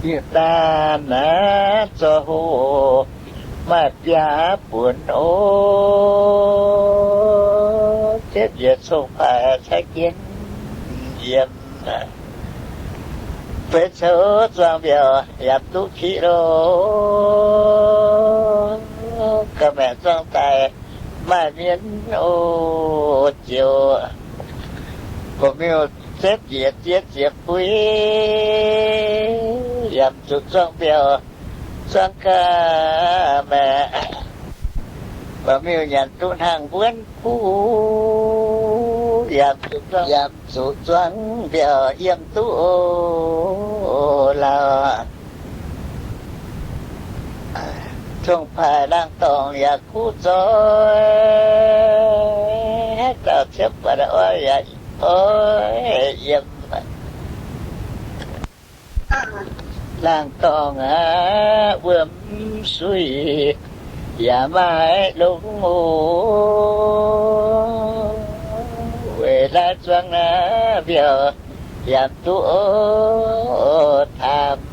Yietc daan naaiv zorc hoc maaih biaa buonc o, ziepv njiec cong-paaix caaiv jienv yiem. Feix coux zuangx mbiauz yaac duqv kiv lo, ga'maeqc zuangx daaih maaih mienv o, ziouc ba'miuh ziepv njiec ziex ziepc buiv, yaac zuqc zuangx mbiauz zuangx ga'maeqc. Ba'miuh nyanc duqv hnangv mbuonv kuv, yaac zuqc zuangx, yaac zuqc zuangx mbiauz yiem duqv o, lauh. Cong-paaix laangz dorngc yaac kuv zoih, haaix dauh ciepv buatc oix yaac oix yiem. Laangz dorngc aqv, wuom suiv yaac maaih longx o, weic laaix zuangx naaiv mbiauz yaac duqv o, taamh.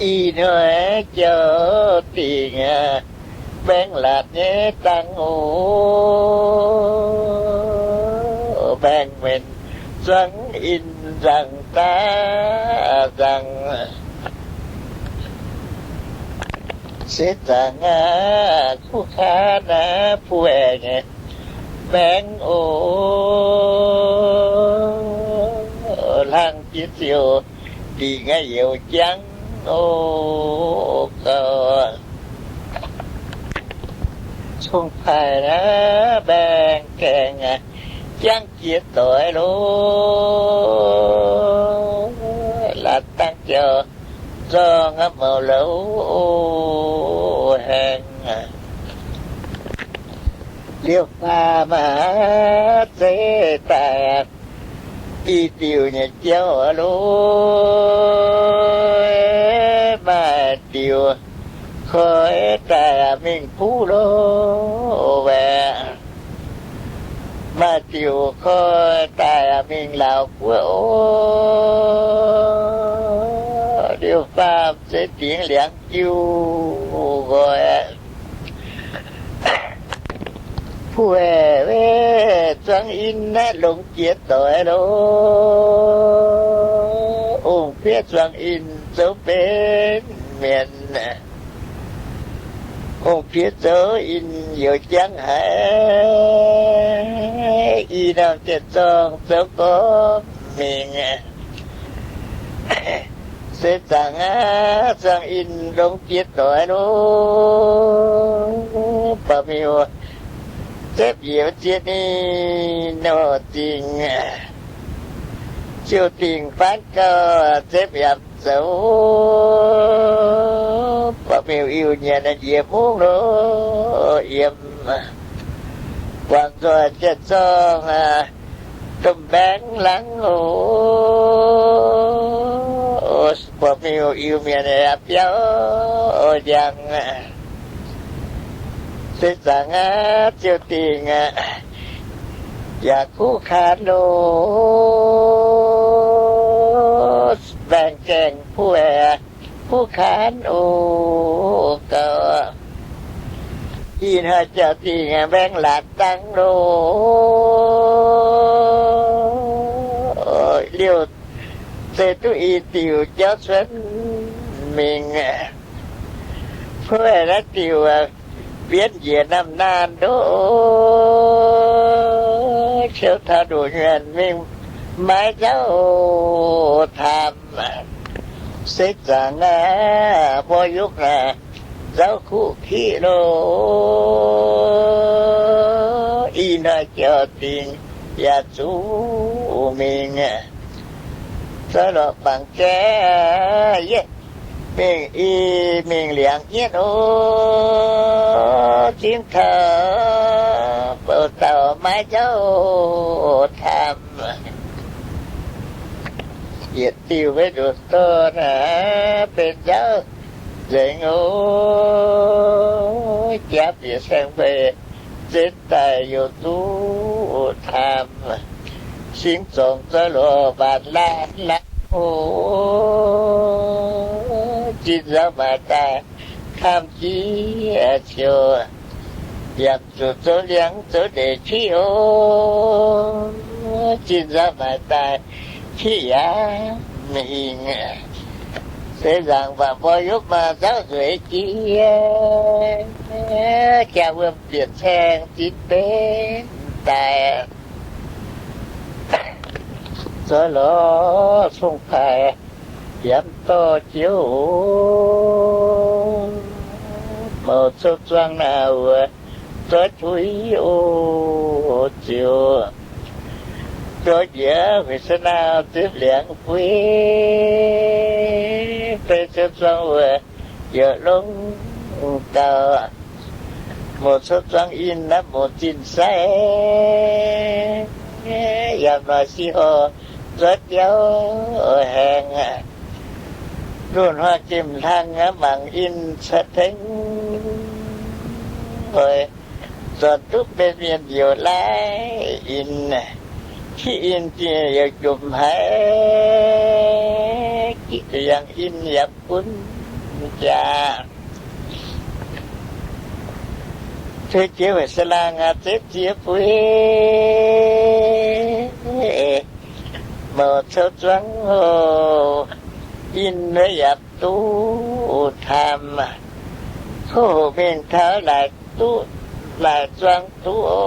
Ih hnoi jauv dingc baeng laatc nyei dangh o, baeng menc zuangx in nzangc daav nzangc. Se zaangc aqv, kuv kaanv aqv, buo aengx baeng o, hlang jiex ziouc dingc aqv, youz jangv o, gauh cong-paaix naaiv mbaengx-gaengh jangv jiex doix lo, laatc dangh jauv zorng aqv, mouc louz o, haengh. Liouh faam aac, zeiz daaih i diuc nyei jauv lo, maaih diuc koi daaih mingh buv lo, waeqc, maaih diuc koi daaih mingh lauz guoqv o. Liouh faam zeiz dingx liangx jiu nqoi. Puix zuangx in naaiv longx jiex doix lo, ong-piev zuangx in zoux benx mienh. Ong-piev zoux in youz jangv haic, i norm jienv zorng zoux gorngv mingh. Se zaangc aqv, zuangx in longx jiex doix lo, ba'miuh zepv yiemc ziex ninh nor zingh, ziouc dingc faanv gauh zepv yaac zoux, ba'miuh iu nyanc njiec mungv lo, yiem guangc nzoih jienv zorng, domh mbaengx laangz o, ba'miuh iu mienh biauv njang. Se zaangc aqv, ziouc dingc yaac kuv kaanv lo, mbaengx-gaengh buov kuv kaanv o, gauh. Ih hnoi jauv dingc mbaengx laatc dangh lo, liouh se duqv i diuc jauv cuotv mingh. Puov naaiv diuc bienv njiec naamh naanh ndoqv, ciouv taux nduqc nyuonh mingh maiv nzauv taamh. Se zaangc aqv, mbuo yupv naaic nzauv kuv kiqv lo, ih hnoi jauv dingc yaac zuqc mingh. Zoux lorqc bangc jaav yietv mingh i mingh liangx yietv o, zingv taux bouh dauh maiv nzauv taamh. Yietc diuh maiv nduqc dorn aac, benx nzauv nzengc o, jaav bieqc saeng-mbeix Zenx daaih youc duqv taamh, singx zorngc zoih lorz mbaatc laanh laanh oc. Zinh nzauh maaic daaih kaamv jiex ciouc, yaac zuqc zoux liangx zoux ndeic qiv oc. Zinh nzauh maaic daaih qiv yaac hingh, seix nzaangc mbaac mborqv yopv maah nzauv nzueic jiex, jaa wuom bieqc caeng zinh benx daaih, zoih lorz cong-paaix yaac dorh jiex oc. Mouc cou zuang naaic wuov zoih tuix oc ziouc, zoih njiec hueic se naaiv zipv liangx fuix, fei cou zuang wuov yaac longx gauh. Mouc cou zuang in naaiv mouc zinh sai, yaac noic si horc zoih biauv haengh, lunh hnoi gemh hlang mangc in ca'tengv, hoic zornc duqv benx mienh youc laaix in, qiv in youc jomc haiz, yangh in yaac bun jaax. Tuix jiex hueic se laangh aqv, zepv ziex fuix, mouc cou zuangv hoc, in wuov yaac duqv taamh, hoc hoc mingh taux laaic duqv, laaic zuangv duqv oc.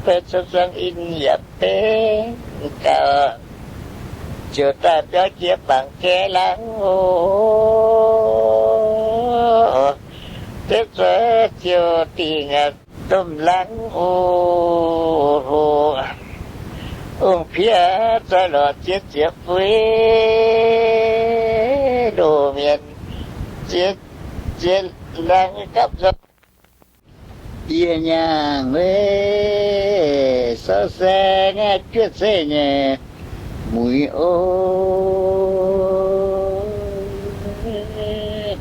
Fei cou zuangv in yaac benx gauh, ziouc daaih biauv jiex bangc jaiv laangz oc. Zepv zueiz ziouc dingc domh laangz oc. Ong-piex zoih lorz ziex ziex fuix, loz-mienh ziex ziex laangz gapv nzoih. Yie nyaangh weic sorv saeng juov zeiv nyei muiz oc,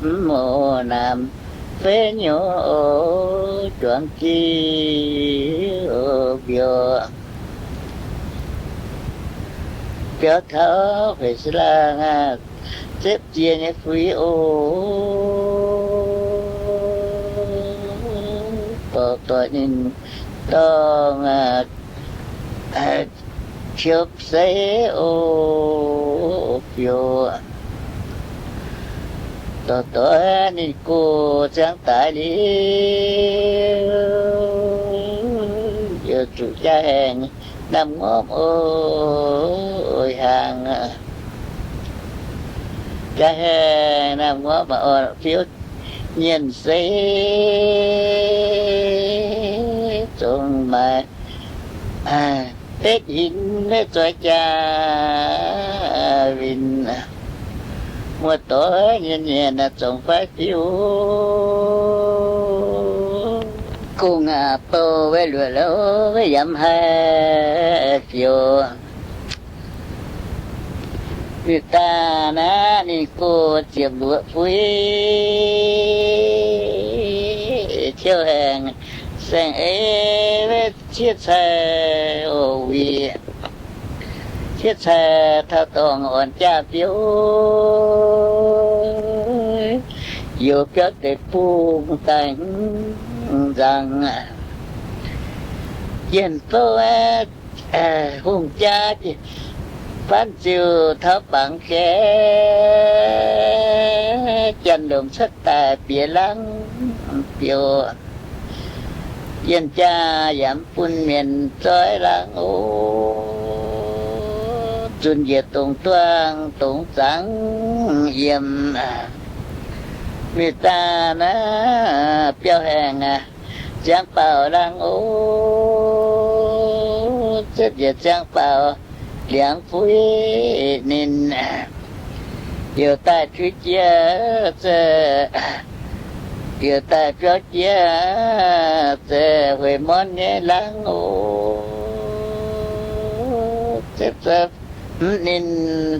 mv mouz naamh fei nyouz oc, juangc jiex oc mbiouh. Biauv taux hueic se laangh aqv, zepv ziex nyei fuix oc. Dorh doic ninh dorngh tiuv seix oc, biouh. Dorh doic ninh gox ziangx daaih liuz, yaac zuqc jaa-haengh naamh ngormv oc, hlang jaa-haengh naamh ngormv oc, fiuv nyienh seix zongh maaiz betv hinc maiv zoih jaa-winh. Muoz-doic nyienh nyienh zongh fai fiuv, gong aqc bou maiv luoqc louh maiv yamv haih fiuv. Liuz daaih naaiv ninh gox ziepc luoqc fuix, tiuv haengh saeng-eix maiv ciev cai oc, wuic ciev cai taux dorngh orn jaa-biouv, youz biauv deix bung daaih hmz nzangc. Jienh bouv aeqv, hungh jaa faanv ziuh taux bangc jai, janx-lomc cuotv daaih bieqc laangz biouv. Yienh jaa yaac mv bun mienh zoih laangz oc, zunc njiec dongc duangh dongc zangx yiem. Mingh daaih naaiv biauv haengh aqv, ziangh baaux laangz oc, zepv njiec ziangh baaux liangx fuix ninh, youc daaih tuix jiex zeiv, youc daaih biauv jiex zeiv hueix morn nyei laangz oc, zepv zepv hmz ninh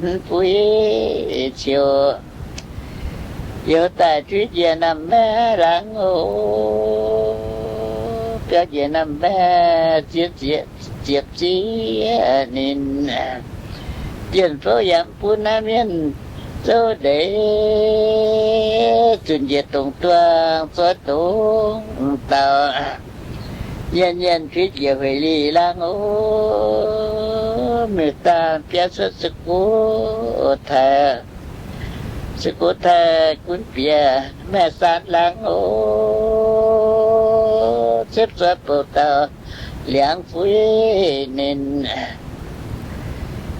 hmz fuix ciouc, youc daaih tuix jiex naamh maiv laangz oc. biauv njiec naamh mbaeqc ziex ziepc ziex ninh, bienh fouv yamv bun naaiv mienh zouv ndeic, zunc njiec dongc duang zoih dongc dauh, nyienc nyienc fitv njiec hueic li laangh oc. Miuc-daanh biaa cuotv Sukov Taiv, Sukov Taiv gunv bieqc Maengh Saan laangh oc. Ciepv zoih bouc dauh liangx fuiv ninh,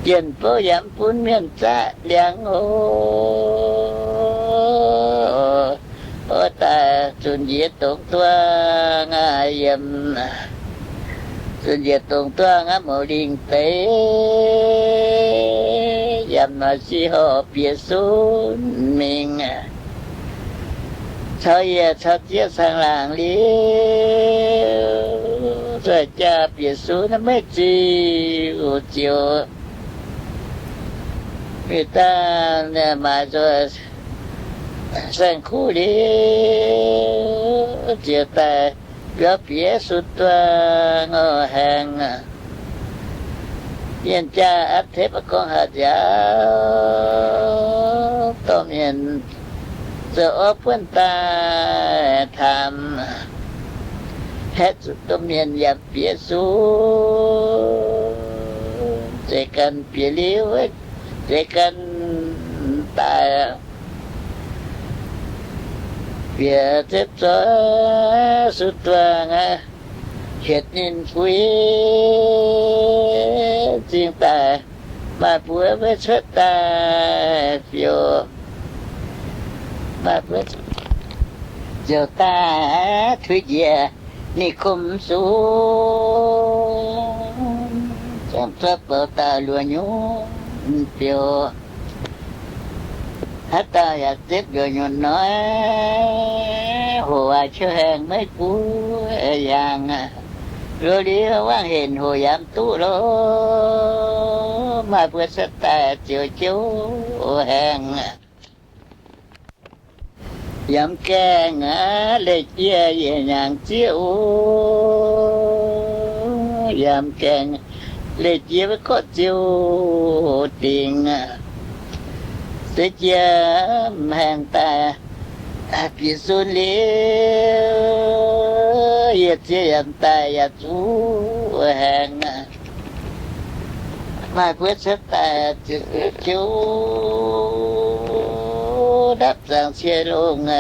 bienh fouv yamv bun mienh zaqv liangx oc. Oix daaih zunc njiec dongc duang aqv, yiem zunc njiec dongc duang aqv, mouc lingh deix yaac noic sih horc bieqc sunv mingh. Caux yie caux zieqv caangh laangc liuz, zueiz jaa bieqc sunv maiv ziux ziouc, mingh daaih maaiz nzoih saeng-kuv liuz, ziouc daaih biauv bieqc sun duang oc haengh. Mienh jaa aqv tepv gorngv haaix nziaaux, dorh mienh zoux orv buonv daaih taamx, haeqv zuqc domh mienh yaac bieqc sun, zeiz ganh bieqc liuz, zeiz ganh daaih bieqc zepv zoih sun duang aqv, hietc ninh fuix zingh daaih, maaih mbuo maiv cuotv daaih fiouv, maaih mbuo ziouc daaih tuix njiec ninh kum sung, zangv zuov bouc dauh luoqc nyunc biouv. Haaix dauh yaac zepv luoqc nyunc hnoi, hoc waac qiu haengh maiv guv yangh. Loz-liuz wangv henc hoc yamv duqv loh, maaih mbuo cuotv daaih ziouc jouv haengh. Yamv gaengh aqv, leih jiex yietc hnyangx zieqv oc. Yamv gaengh leih jiex wuov gorqv-ziou dingc, se jiex m'haengx daaih bieqc sun liuz, yie zieqv yamv daaih yaac zuqc haengh. Maaih mbuo cuotv daaih ziouc ndapv zangc cie longh,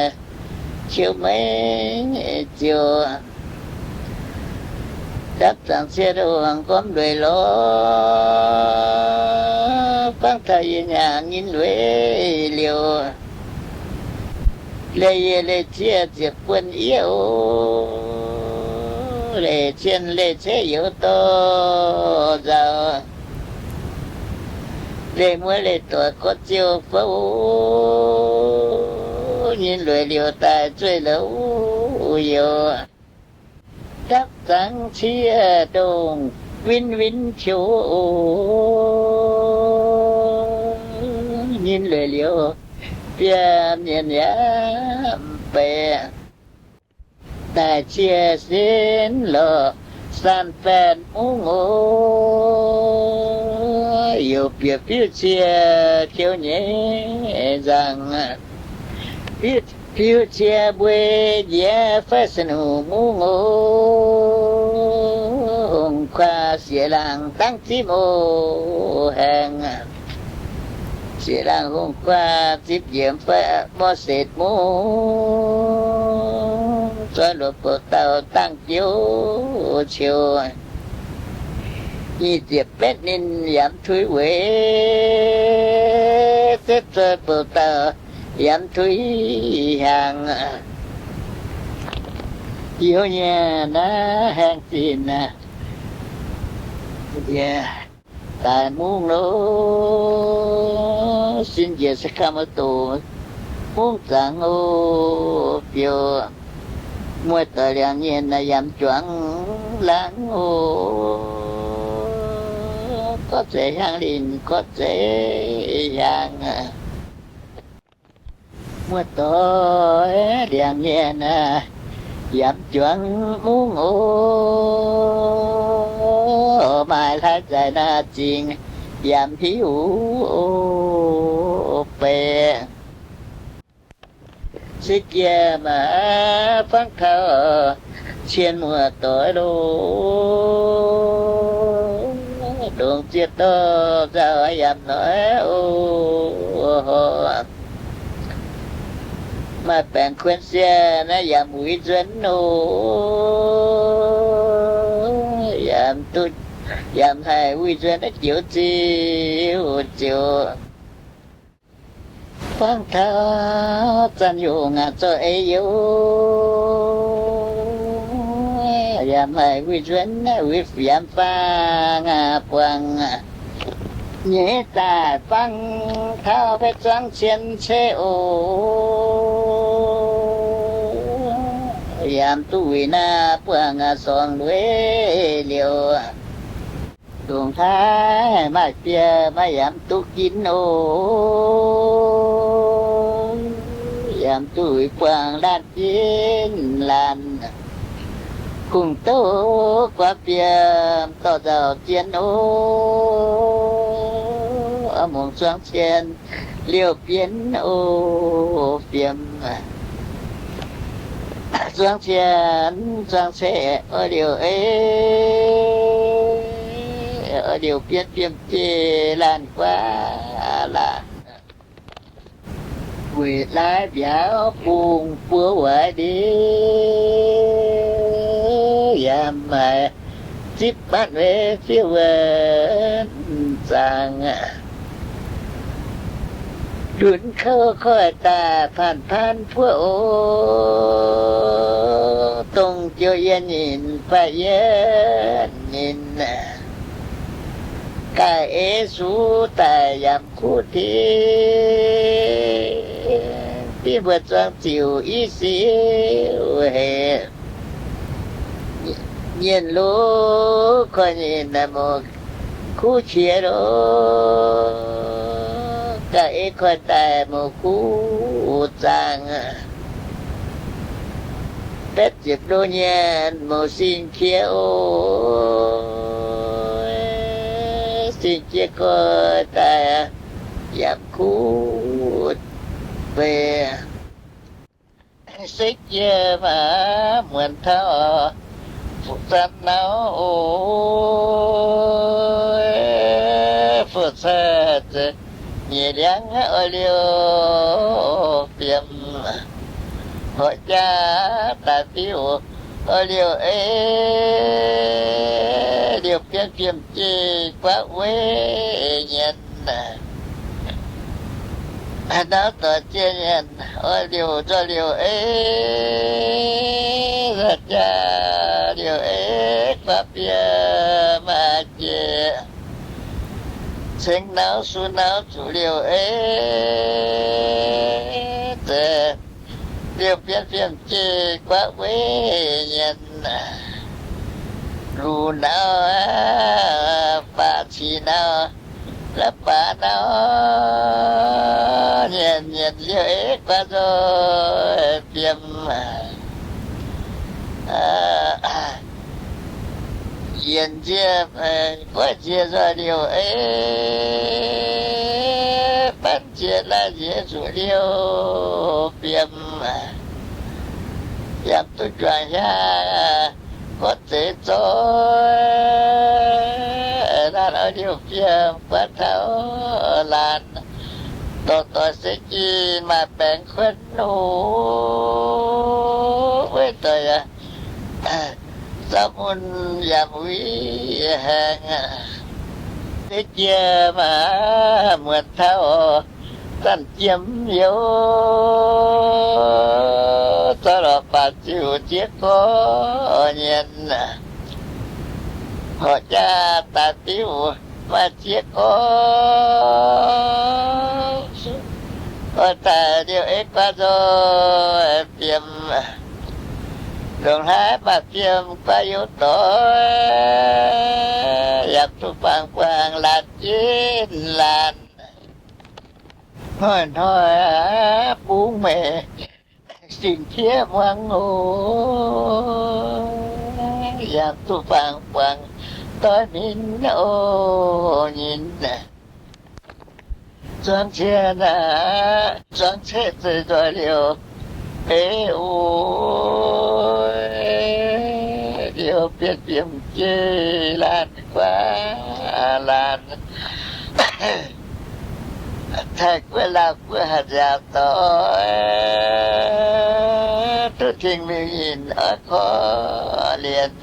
qiu meiv ziouc ndapv zangc cie longh nqormv lueic lorz, bangv taux yie hnyangx nyinh lueic liouh. Leih yietc leih zieqv ziepc buonc yiev oc. Leih cien leih ceix youz dorh nzauc, leih mueiz leih doic gorqv-ziou fouv, nyinh lueic liouh daaih zueih louz youz. Ndapv zangc cie ndongh win win qiu oc. Nyinh lueic liouh biaa mienh yaac m'beiz daaih cie sin lorqc, san faen mungv oc. Youc bieqc fiuv cie kouv nyei nzangc, fiuv cie mbuei njiec faix sin hungh mungv oc. Hungh kuaah sieqv laangh dangv zipv oc haengh. Sieqv laangh hungh kuaah zipv njiec faix mor setc mungv, zoih luoqc bouc dauh dangh jouv ciou. Nyic ziepc betv ninh yamv tuix weic, setv zoih bouc dauh yamv tuix hiaangx. Youz nyei naaiv haengh zinh aqv. Daaih mungv loh, sin njiec se kam doqc mungv zaangc oc. Biouv muoz-doic liangx nyienh yamv juangc laangz oc. Gorqv-zeic hiaangx linh, gorqv-zeic hiaangx. Muoz-doic liangx nyienh aac, Yamv juangc mungv oc, maaih hlaaix zaaix naaiv zingh yamv hiuv beic. Se jiex maaih fangx taux cien muoz-doic loh, ndongc ziex dorh nzauh yamv noic oc. Maaih baengc kuonx sienh naaiv yamv wuic nzuonx oc, yamv duqv, yamv haih wuic nzuonx naaiv joux ziuh ziouc. Fangx taux zanc yungh aac, zorqv ei youh, yamv haih wuic nzuonx naaiv wuic yamv faang aac buangh aac. Nyeiz daaih fangx taux maiv zuangx cien ceix oc, yamv duqv wuic naaiv buangh aac sorngx lueiz liouc. Ndongc hlaaix maaih biei maiv yamv duqv ginv oc, yamv duqv wuic buangh laanh ginv laanh. Kungx douc guaav biem dorh nzauh zien oc, mungz zuangx cien liouh bienv oc, fiem. Zuangx cien zuangx ceix oix liouh ei, oix liouh bienv fiem jeiv laanh guaav laanh. Wuic laai mbiauz bungx buo waaic ndiev, yaac maaih zipv matv weic fiev wuonh zaangc. Lunx kouv koiv daaih paanv paanv buov oc, dongh jouh yie nyinc fai yie nyinc, gaaih ei suv daaih yaac kuv dingv, dingv mbuo zuangx ziuc i siuv hec. Nyienh lov korv nyienh naaic mouz kuv qiex loh, gaax ei koiv daaih mouz kuv zaangc. Betv ziepc lo nyienh mouz sing qiex oc, sing qiex koiv daaih yaac kuv beic. Se jiex maac muonc taux fuqv zanc nauv oc, fuqv zanc nyeic liangv oix liouh fiem, horqc jaax daaih diuv oix liouh ei, liouh bienv fiem jeiv guaatv weic nyienz. Nauv doic zien nyanc oix liouh nzoih liouh ei, jaa liouh ei guaatv bieqc maaih jiex. Ceng nauv su nauv zuqc liouh ei, zeiz liouh bienv fiem jeiv guaatv weic nyienz. Luc nauv, baac cih nauv, la'baac nauv, nyienz nyienz liouh ei guaatv nzoih fiem. Yienc nziev guaatv nziex nzoih liouh ei, banv nziex laaih nziex zuqc liouh fiem. Yaac duqv juangc hiaang gorngv zeiz zoih, laanh oix liouh fiem guaatv taux laanh. Dorh doix se jiex maaih baengc kuonx oc, weic doic yaac zaux mun yaac muiz haengx. Se jiex maac muonc taux zanc jiem youz, zorqv lorqc baac ziouc ziex gorx nyienz, horqc jaa daaih diuv maaih ziex gorx, oix daaih liouh ei guaatv nzoih fiem. Longc hlaax maaih fiem guaatv youz doic, yaac duqv buangh buangh laanh jienv laanh. Hnoi-hnoi bungx meih Singx tiev muangx oc, yaac duqv buangh buangh doix minv oc nyinc. Zuangx cien aqv, zuangx ceqv zeiz nzoih liouh, ei oc, liouh bienx biemh jeiv laanh guaav laanh, Taiv guoqv, Laauv guoqv, Hatc Yaauv doic, duqv tengx miuc-nyinc oix korv-lienh.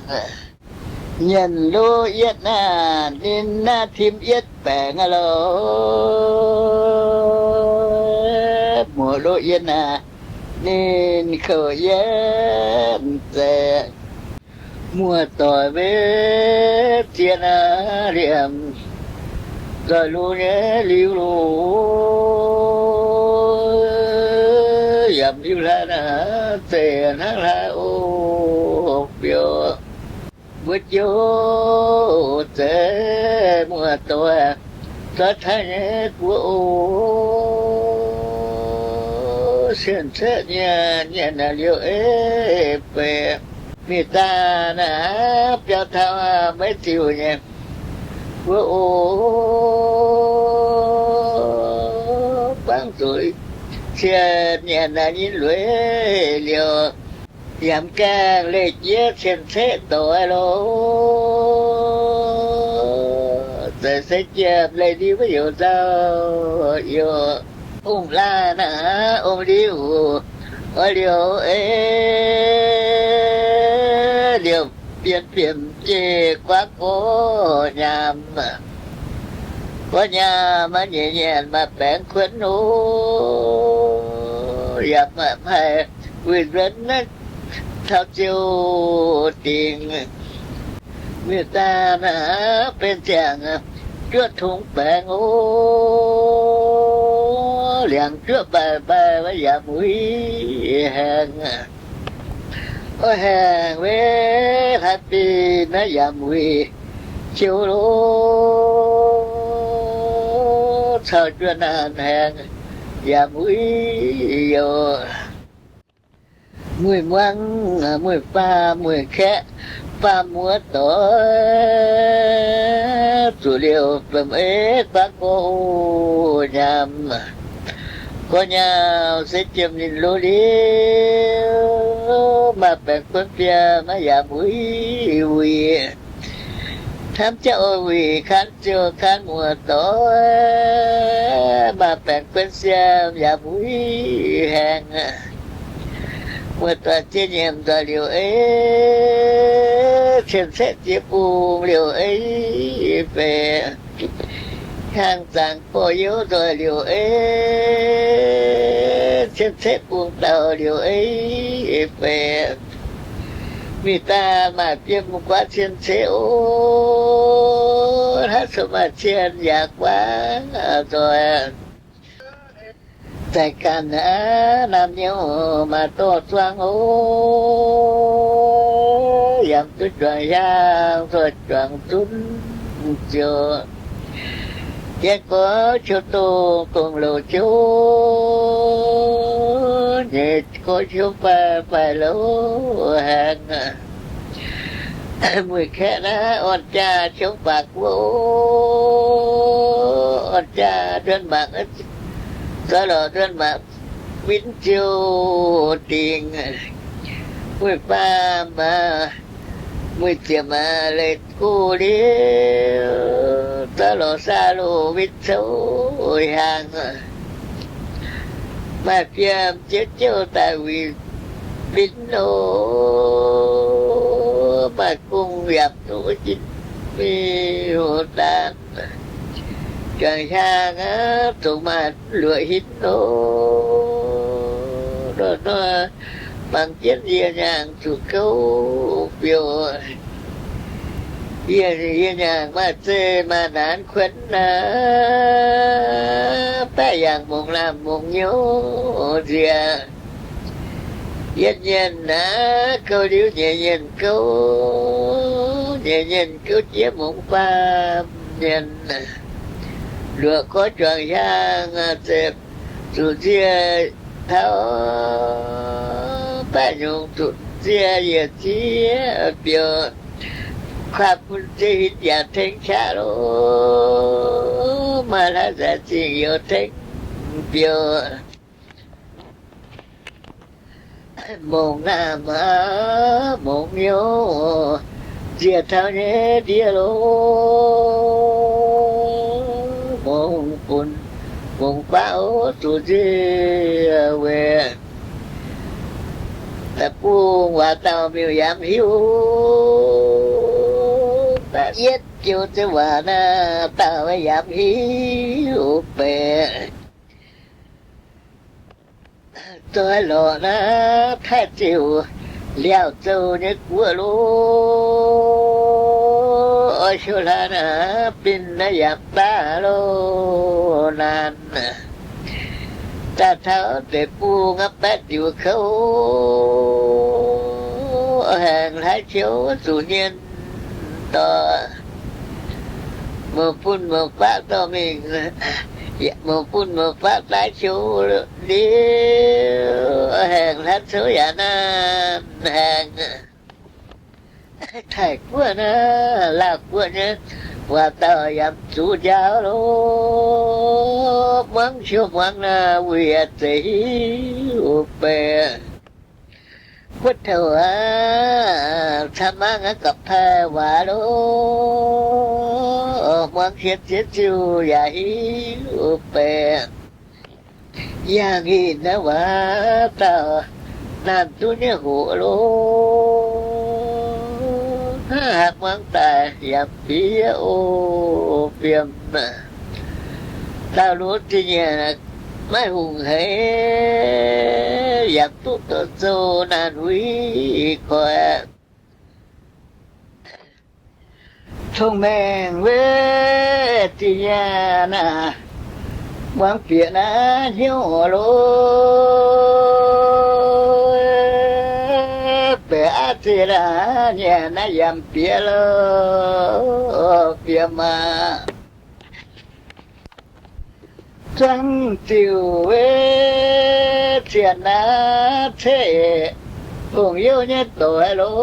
Nyanc loz yietv naaiv, ninh naaiv tim yietv baengc aqv loh. Muoz loz yietv naaiv, ninh kouv yietv zeiz. Muoz doic maiv zien aqv, liemh nzoih loz nyei liuz loh, yaac liuz hlaax naaiv zeiz hnangv hlaax oc biouc. Mbuo jouv zeiz muoz doic, zoih taaih nyei buo oc. Cien-ceqv nyanc, nyanc naaic liouh ei feix, mingh daaih naaic biauv taux maiv ziux nyei. Mbuo oc, buangv zuqc cien nyanc naaic nyei lueiz liouh, yaac mv gaengh leih jiex cien-ceqv doic loh. Zeiz se jiem leih ndiev wuov youz nzauh youz, ong-laaih naaic ong-liuh oix liouh ei, liouh bienx biemh jeiv guaav gorx nyaam. Gorx nyaam maiv nyiec nyanc maaih baengc kuonx oc, yaac maaih maiv wuic nzuonx naaiv taux ziouc dingc. Mingh daaih naaic benx ziangx juoqv tungx baengc oc, liangx juoqv mbaih mbaih maiv yaac muiz haengx. Oix haengx weic hlaax binh naaiv yaac muiz ciouv loh, caux juoqv naanc haengx yaac muiz youc. Mueiz muangv, mueiz faam, mueiz kaeqv, faam muoz doic, zuqc liouh domh ei guaav gorx oc nyaam. Gorx nyaam se jiem ninh loz liouh, maaih baengc kuonx fiem maiv yaac muiz wuic. Hnamv jauv oix wuic kangv ziouc kangv muoz doic, maaih baengc kuonx fiem yaac muiz haengx. Muoz doic ziex nyeic nzoih liouh ei, cien-ceqv ziex bung liouh ei feix, hnyangx zaangc gorx-youz nzoih liouh ei, cien-ceqv bung dauh liouh ei feix. Mingh daaih maaih fiem guaav cien-ceqv oc, hnangv cuotv maaih cien yaac guaav nzoih. Daaih ganh aqv, naamh nyouz maaih dorh zuangx oc, yaac duqv juangc hiaang nzoih juangc zunv ziouc. Yie gorx qiu dongh dongh louc ziouc, nyeic gorx qiu faix faix louc haengx. Mueiz kaeqv naaiv orn jaa qiu faatv guoqv, orn jaa nduonx mangc, zoux lorz nduonx mangc win ziouc dingc. Mueiz faam aac, mueiz ziepc aac, leih go liuz, zoux lorz saah loh win coux hiaangx. Maaih fiem jiex jouh daaih wuic binv oc, maaih gong yaac duqv jin miuc-daanh. Juangc hiaang aqv, zungv maaih luoqc hinv oc, nor mangc jienv yie nyaangc zuqc gouv biouc. Yie, yie nyaangc maaih zeih maaih naanx kuonx aqv, baeqv yangh mungz laamh mungz nyouz nziex. Yietv nyienh aqv, gouv liuz nyeic nyienh gouv, nyeic nyienh gouv jiex mungz faam nyienh. Luoqc gorx juangc hiaang aqv, zuqc nzie taux Baeqv nyungc zuqc ziex yiec ziex biouc, kuaaiv bun ziex hinv yaac tengx qaqv loh, maaih hlaax nzaanx zingh youz tengx biouc. Mongc naamh aav mongc youz, nziec taux nyei ndie loh, mongc funx mongc faqv oc, zuqc nziec weic da'bung waac dauh miuc yaac mv hiuv. Yietv joux zeiv waac naaiv dauh yaac mv hiuv beic. Zoih lorqc naaiv Taiv Ziouc Liaauh Zouv nyei guoqv loh, oix siou hlaax naaiv bin naaiv yaac baav loh naanc. Daaih taux deic-bung aqv, baeqv diuc kouv, haengh hlaax qiouv zuqc nyien dorh, mouc bun mouc faqv dorh mingh, mouc bun mouc faqv daaih qiouv liuz, haengh hlaax cou yaac naanc haengh. Taiv guoqv naaiv, Laauh guoqv nyei waac dauh yaac zuqc njaaux loh, muangx qiouv muangx naaiv wuic zeiz hiuv beic. Guoqv touc aac, camv mangc aqv, gapv taaih waac loh, muangx hietv ziex ziuh yaac hiuv beic. Yangh ih naaiv waac dauh naanc duqv nyei hoqc loh, hnangv haaix muangx daaih yaac fiev o fiem. Dauh loz zingh nyei maiv hungh haiz, yaac duqv doqc zouv naanc wuic koic. Cong-mengh weic zingh nyei naaiv, muangx bieqc naaiv hnyouv loh, beic aqv zeiz laanh nyei naaiv yaac bieqc loh, bieqc maah. Zuangx ziuc weic cien naaiv ceqv hungh youh nyei doic loh,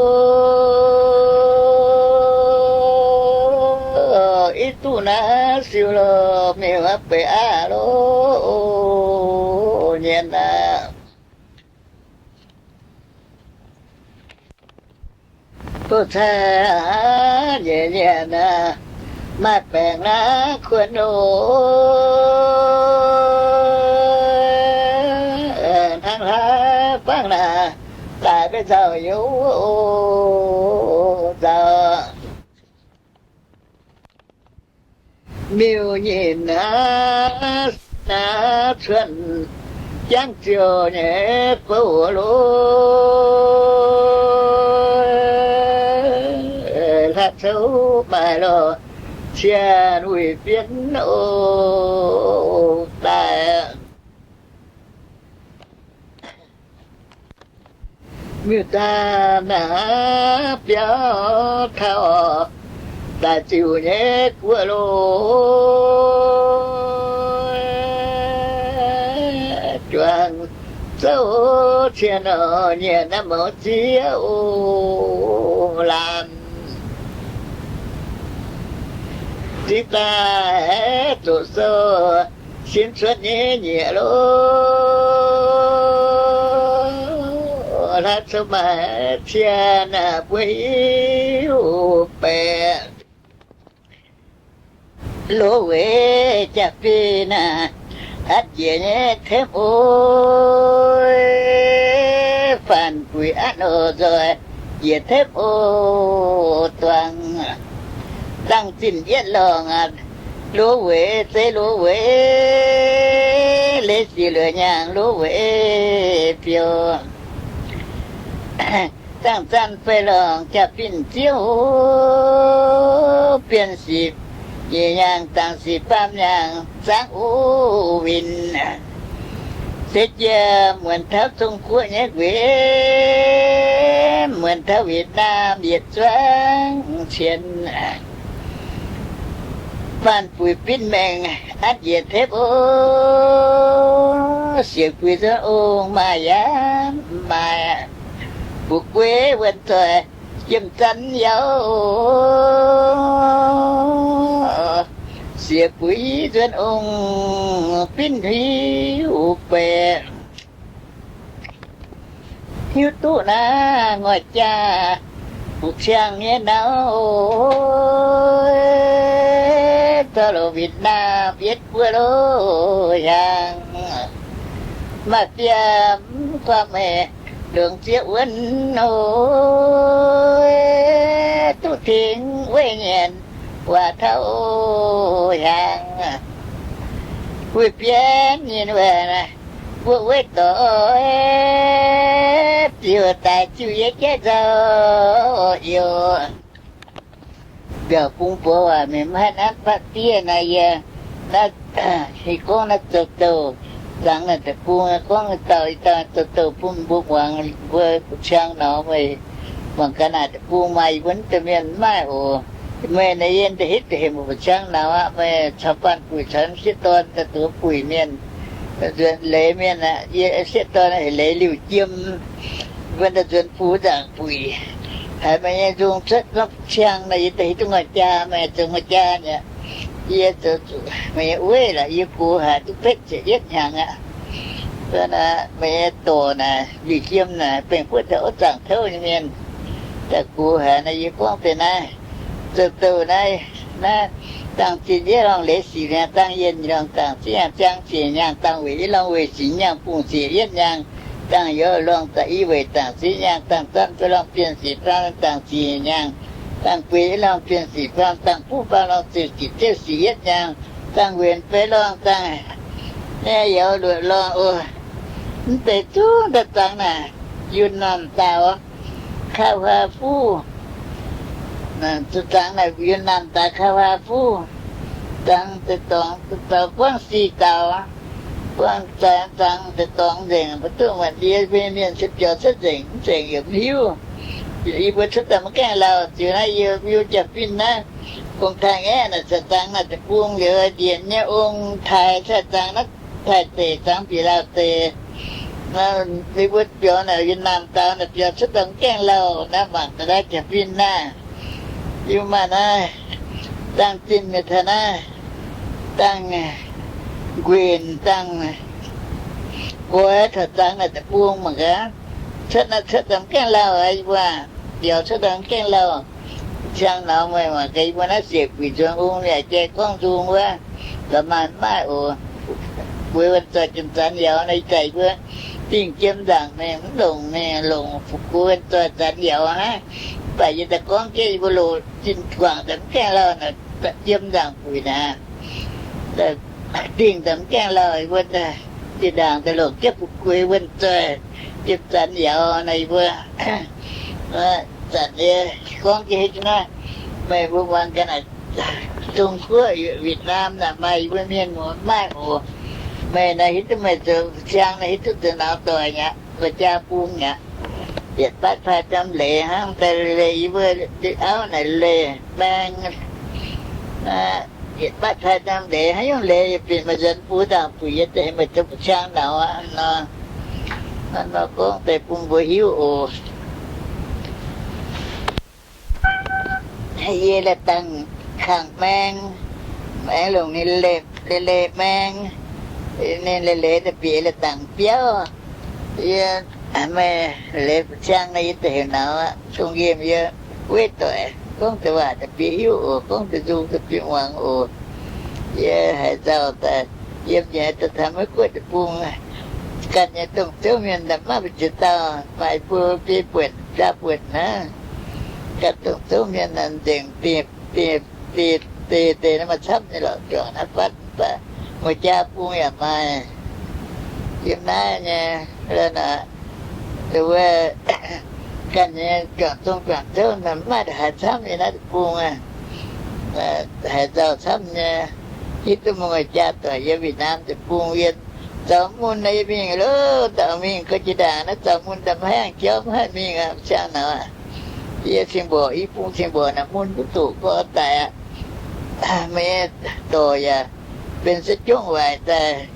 i duqv naaiv siou loh, miuc beic aqv loh, nyien aqv. Bouh cai nyeic nyienc aac, maaih baengc naaiv kuonx loh, hnangv hlaax fangv naaic daaih maiv nzauh youz nzauh. Miuc nyeic naaiv, naaiv cuotv jangv ziouc nyei bouh loh, hlaax cou maaih loh, cien wuic bienv oc daaih. Miuc-daan naaiv biauv taux daaih ziouc nyei guoqv loh, juangc zouv cien nor nyienc naaiv mouz ziex oc laanh. Zingx daaih zoqc sou sin cuotv nyei nyiec loh, hlaax cou maaih cien mbuo hiuv beic. Loz weic jaa-fin aqv, atv njiec nyei tepv oc, faanh buic aqv nor nzoih njiec tepv oc duangc. Dangh zinh yietv lorngh aqv, loz weic zeiv loz weic, leiz sic luoqc nyaangh loz weic biouv. Dangh zanc fei lorngh jaa-fin ziev oc, bienh sic nyic nyaangh, dangc sic faam nyaangh, zaangv uv win. Seix jiex muonc taux Zong-Guoqv nyei nquex, muonc taux Việt Nam yietc zuangx cien. Faanh buic bitv maengx atv njiec tepv oc, siec guix nzuonx ong maaih yaac maaih. Fu'jueiv wuonh zoih jiem zanv yaac, siex buix nzuonx ong, binv hiuv baeqc. Hiuv duqv naaiv ngoic jaa, fu'ciang nyei nau, zorqv loz Việt Nam yietv buo loz hiaangx. Maaih fiem kuaam meih longc zieqv wuonv oc, duqv tengx weih nyanc waac taux hiaangx. Wuov bienv nyei wuov, mbuo weic dorh ziouc daaih ziouc yie jaiv nzauh youc. Mbiaauc bung mbuox waac, mienh maiv haih nanv fatv diev naaiv yie. Naaiv, ninh gorngv naaiv zoux douh, zangx naaiv deic-bung gorngv dauh dauh zoux douh bun mbuo muangx, mbuo ciang nor meih mangc gaax naaiv deic-bung maaih yie mbuo naaiv deix mienh maiv maaih oc. Meih naaiv yie da'hitv da'hemx mbuo ciang nor aqv, meih caux baanh buic caux sieqv dorn daaih duqv buic mienh. Nzuonx leiz mienh aqv, yie sieqv dorn heuc leiz liuh jiem, mbuo daaih nzuonx bungx nzaangc buic. Haiz meih nyei nzung cuotv norm ciang naaiv yie da'hitv duqv ngoic jaa, meih zoux ngoic jaa aqv. Yie zoux zuqc meih nyei weic laaix yie gox haiz duqv betv ziepc yietv hnyangx aqv. Meih nyei dorc naaic liuh jiem naaic bengh buov taux wuov zaangc touv nyei mienh. Daaih gox haiz naaiv yie gorngv deix naaiv, zoux douh naaiv, naaiv dangh zinh yietv lorngh leiz sic nyaanh dangh yienh, lorngh dangh zinh nyaanh ziangh sic nyaanh dangh weic yietv lorngh weic sic nyaanh bungh sic yietv nyaanh dangh youz lorngh daaih i weic dangh zinh nyaanh dangh zanv duqv lorngh bienh sic faam dangh sic nyaanh dangh bueix yietv lorngh bienh sic faam dangh buv faam lorngh ziouc sic ziouv sic yietv nyaanh dangh wenc beiv lorngh dangh nyei youz luoqc lorngh oc. Mv deix zungv daaih zangx naaic Yunh Naamh Daaux, Kaav Huaa Fuv, zangx naaic Yunh Naamh Daaux Kaav Huaa Fuv, zangx deix dorngx zoux Guangv Si Daaux, buangh zangx deix dorngx nzengc, mv duqv muonc ndie mbuo nyei mienh se biaux cuotv nzengc, mv nzengc yaac mv hiuv. Yie mbuo cuotv daaih maiv gaengh lauh, ziux naaiv yie mbuo jaa-fin naaiv, ong-taaix ngaeqv naaic caux zangx naaic deic-bung liuz, ndienx nyei ong-taaix caux zangx naaiv Taiv deic, zangx bieqc Laauh deic. Yie mbuo biaux naaic Yunh Naamh Daaux naaic biaux cuotv daaih mv gaengh lauh naaiv, mangc gaax naaiv jaa-fin naaiv. Yie maaih naaiv dangh zinh mienh taux naaiv dangh nquenc, dangh goix taux zangx naaic deic-bung mangc gaax. Cuotv naaiv cuotv daaih mv gaengh lauh aqv, yie mbuo biaux cuotv daaih mv gaengh lauh. Ciang nor meih mangc gaax yie mbuo naaiv siec buic nzuonx ong yaac jai gorngv nzung wuov, la'maaih mv maaih oc. Bueix wuonh zoih jiem zanc yaauz naaiv daaih yie mbuo dingh jiem nzaangc mingh mv longc, mingh longc fu'jueiv wuonh zoih zanc yaauz hnangv. Mv baac yie daaih gorngv jienv yie mbuo loz zinh guangc daaih mv gaengh lauh, jiem nzaangc buic naaic, dingh daaih mv gaengh lauh, yie mbuo daaih zinh ndaangc daaih longc jienv fu'jueiv wuonh zoih jiem zanc yaauz naaiv yie mbuo zanc nyei gorngv jienv naaiv, meih mbuo muangx ga'naaiv. Zong Guoqv, Việt Nam naaic maaih yie mbuo mienh muoz maaih oc. Meih naaiv hiuv duqv meih zoux siang naaiv hiuv duqv zoux nauz doic aqv, zoux jaa bung aqv. Yietc batv paaiv daaih leiz hnangv daaih leiz yie mbuo auv naaic leiz maeng. Yietc batv paaiv daaih leiz haaix nyungc leiz yaac bieqc maaih nzuonx bun ndaangc buic yie daaih meih zoux siang nauz aqv nor. Hnangv nor gorngv deix bun mbuo hiuv oc. Yie la'dangh kangh maeng, maeng longc ninh leiz, leiz maeng, ninh leiz leiz daaih bieqc la'dangh biauv. Yie, meih leiz siang naaiv yie daaih heuc nauz aqv. Dongh yiem yie weiv doic gorngv deix waac daaih bieqc hiuv oc, gorngv deix nzung daaih bieqc muangx oc. Yie haiz nzauh daaih yiem nyei daaih taux Meiv Guoqv deic-bung, ganh nyei dongh zouv mienh daaih maiv maaih ziex dauh, maaih bun biei buonc jaa buonc hnangv. Ganh dongh zouv mienh nzengc, deix, deix, deix, deix naaiv maaih camv nyei lorqc, juangc naaiv fatv mv baac muoz-jaa bung yaac maaih. Yiem naaiv nyei, wuov, ganh nyei juangc zong juangc zouv mv maaih haaix camv nyei naaiv deic-bung aqv. Haiz nzauh camv nyei, hiuv duqv muoz-jaa doic yiem Việt Nam deic-bung yiem zaux mun naaiv yie mingh lo, daaih mingh ga'jiex ndaangc naaiv zaux mun daaih maiv haih jauv maiv haih mingh aqv, siang nauz aqv. Yie cing mborqc i bung cing mborqc naaic mun duqv doqc gorx daic aqv. Meih nyei dorc yaac benx se jongv waaic daaih,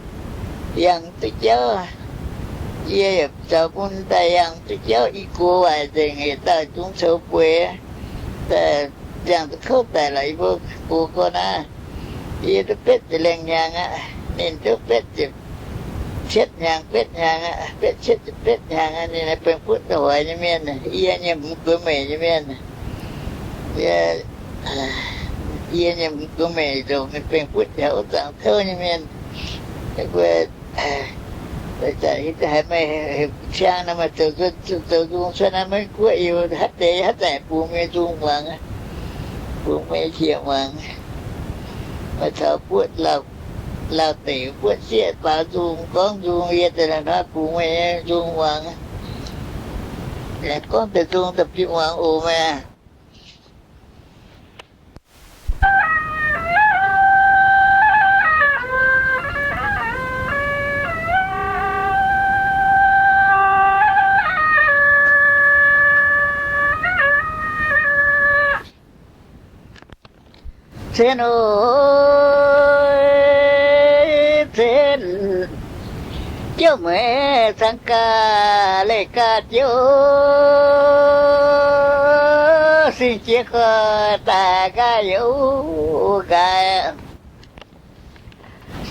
yangh duqv jauv. Yie yaac zaux mun daaih yangh duqv jauv i gox waaic nzengc, yietc dauh zungv coux bueix, daaih ziangh duqv kouv daic lorqc. Yie mbuo gox gorn naaiv, yie duqv betv ziepc lengh hnyangx aqv, ninh duqv betv ziepc cietv hnyangx, betv hnyangx aqv, betv cietv ziepc betv hnyangx aqv. Ninh baengh fuqv da'hoix nyei mienh, yie nyiemc mv gueix meic nyei mienh. Yie, yie nyiemc mv gueix meic nzengc, ninh baengh fuqv taux wuov zanc kouv nyei mienh. Mbuo haaix haiz meih ciang nor, meih zoux nzung cuotv naaiv Meiv Guoqv, yie haaix deix haaix zanc bungx meih nzung muangx, bungx meih qiex muangx. Meih caux buoqv lauh deic, buoqv sieqv baaux nzung, gorngv nzung, yie daaih hnoi bungx meih nzung muangx. Gorngv deix nzung daaih bieqc muangx oc meih. Cien o, cien, jouv mueiz cangx gaax leih gaax jouv, sing jiex korv daaih nqaai youz nqaai.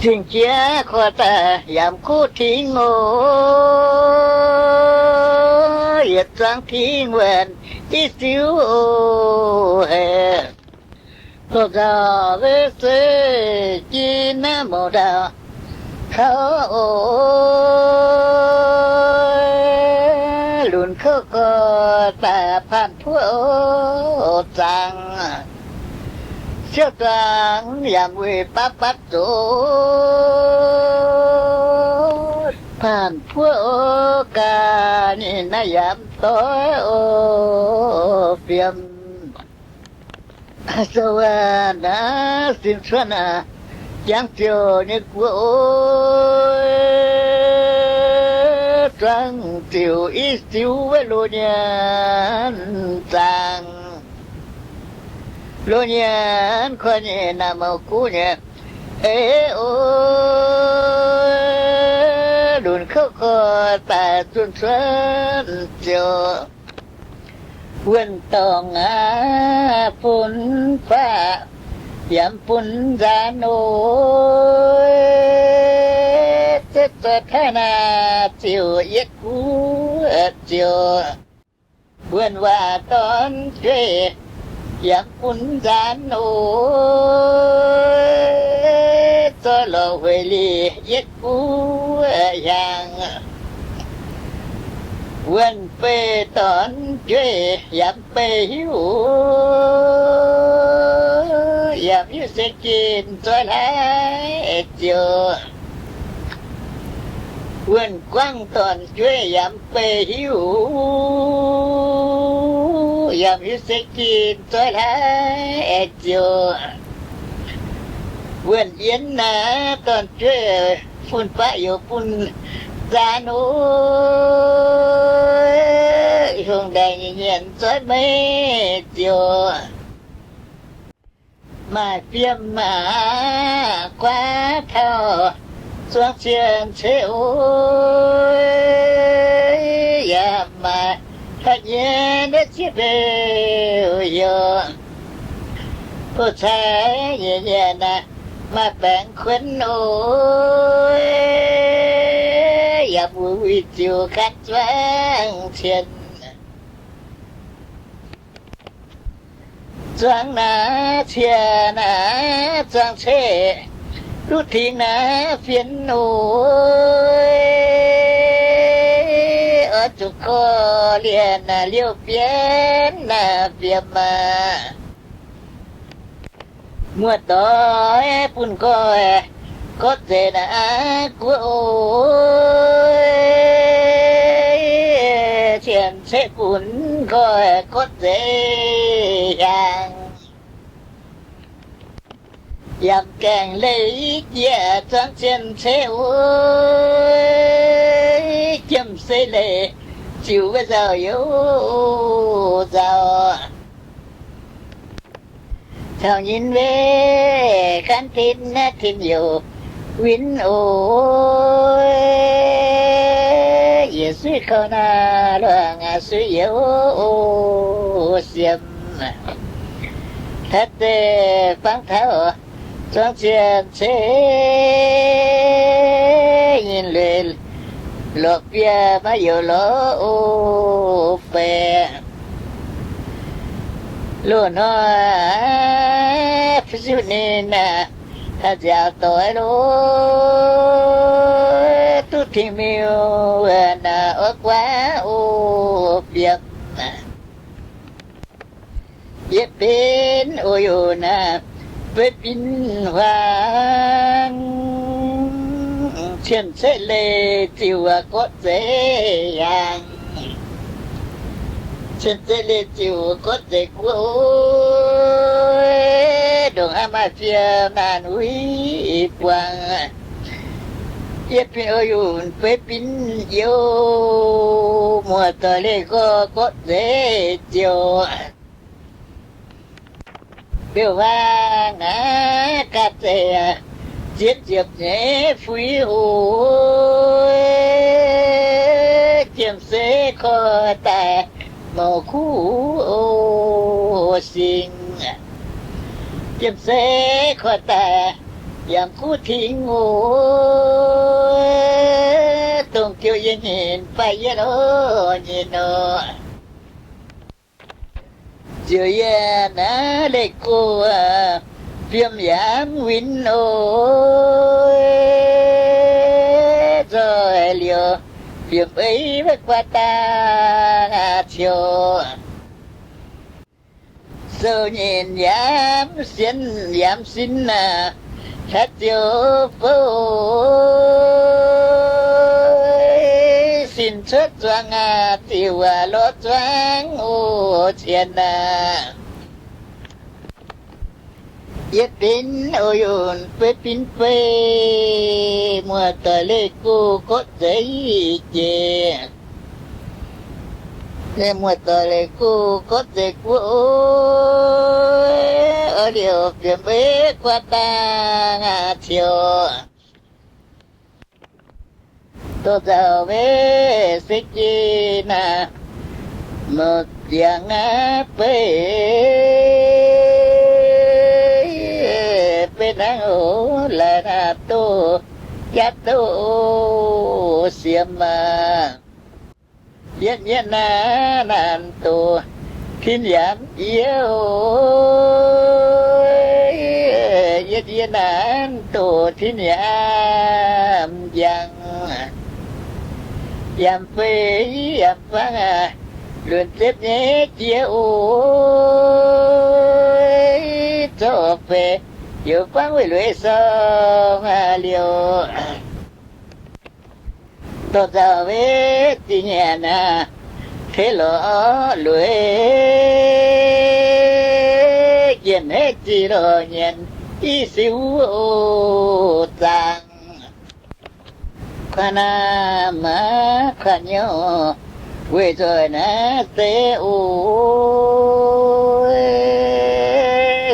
Sing jiex korv daaih yaac kuv tingx o, yietc zuangx tingx wuonh div siu o, haic. Dorh nzauh weic se jin naaiv mouc ndau kouv o, lunc kouv korv daaih paanh puoqv o, zaangc siouv zuangx yaac weic baav batv zoqc, paanh puoqv o, gaax ninh naaiv yaac doiv o, fiem. Sou waac naaiv sin cuotv aqv, jangx ziouc nyei guoqv o, zuangx ziouc i siu weic loz nyienx zaangc. Loz nyienx korv nyei naaiv mouc guv nyei, eix o, lunc kouv korv daaih zunh cuotv ziouc wuonh dorngh aqv, fun faqv yaac mv bun nzaanx oc. Setv zoih taaih naaic ziouc yietv guv ziouc wuonh waac dorn jueiv yaac mv bun nzaanx oc. Zoih lorz hueix lic yietv guv hiaangx, wuonh beih dorn jueiv yaac mv beih hiuv, yaac mv hiuv se gin zoih hlaaix ziouc. Wuonh guangv dorn jueiv yaac mv beih hiuv, yaac mv hiuv se gin zoih hlaaix ziouc. Wuonh yienx naaiv dorn jueiv fun faqv yaac bun nzaanx oc. Hungh ndaangc nyei nyienx zoih meiv ziouc maaih fiem aqv, guaav taux zuangx cien ceix oc. Yaac maaih taux nyei naaiv ziex beu heuc, bouh cai nyei nyienx naaiv maaih baengx kuonx oc. Yaac mbuo wui ziouc gan zuangx cien, zuangx naaiv cien naaiv zuangx ceix, duqv tingx naaiv fienx oc. Oix zuqc gorx-lienh naaiv liouh bienv naaiv fiem aqv. Muoz-doic bun nqoi gorqv zeiz naaiv guoqv oc. Cien ceix bun nqoi gorqv zeiz hiaangx, yaac gaengh leih jiex zuangx cien ceix oc. Jiem se leih ziouc wuov nzauh youc nzauh. Caux nyinh weic gan tin naaiv tin youc win oc. suiv kouv naaiv luangc suiv youz siemx. Taaix zeiv fangx taux zuangx cien ceix, nyinh lueic lorqc fiev maiv youz lorz baeqc. Loz-hnoi siuv ninh aah, nziaauc doix lo, duqv tingx miuc wuov naaic orv guaav o fiemx. Yie benx oix youz naaic beiv binv huaang, cien-ceqv leih ziouc gorqv zeiz yangh. Cien-ceqv leih ziouc gorqv zeiz guoqv, ndongc hnangv maaih fiem naanc uix buangh. Yie benx oix youz beiv binv youh, muoz-doic leih nqorqv gorqv zeiz ziouc. Biouv-huaang aac, ga'zeic ziepc ziepc nyeic fuix oc, jiem-seix korv daaih mouc kuv singx. Jiem-seix korv daaih yaac kuv tingx oc, dongh jiouv yie nyinc faix yie lo nyei nor. Ziouc yie naaiv leih go fiem yaac mv win oc, nzoih liouc fiem ei maiv guaax dangh ciouc. Sou nyinc yaac mv sienx yaac mv sin, hlaax ziouc fouv sin cuotv zuangx, ziouc waac lorz zuangx oc cien aac. Yietc binv oix yunc beiv binv beiv, muoz-doic leih go gorqv zeiz jiex. Muoz-doic leih go gorqv zeiz guoqv oc, oix liouc fiem ei guaax dangh ciouc. Dorh nzauh maiv se jiex naaic, mouc ziangx aqv beiv, beiv hnangv oc laaix naaic doh jaav doh siemx aqv. Yietv nyienh naaic naanc doqc tin yaac mv yie oc, yietv nyienh naanc doqc tin yaac mv njang. Yaac mv fei yaac mv fangv aqv, lunc zepv nyei jiex oc, zorqv fei youz fangv weic lueiz sorng liouc. Dorh nzauh maiv zingh nyanc aqv, tengx lorz lueiz njiec maiv zingh lorz nyanc i siu oc zaangc. Kuanh naaiv maah, kuanh nyouh weic nzoih naaiv se oc,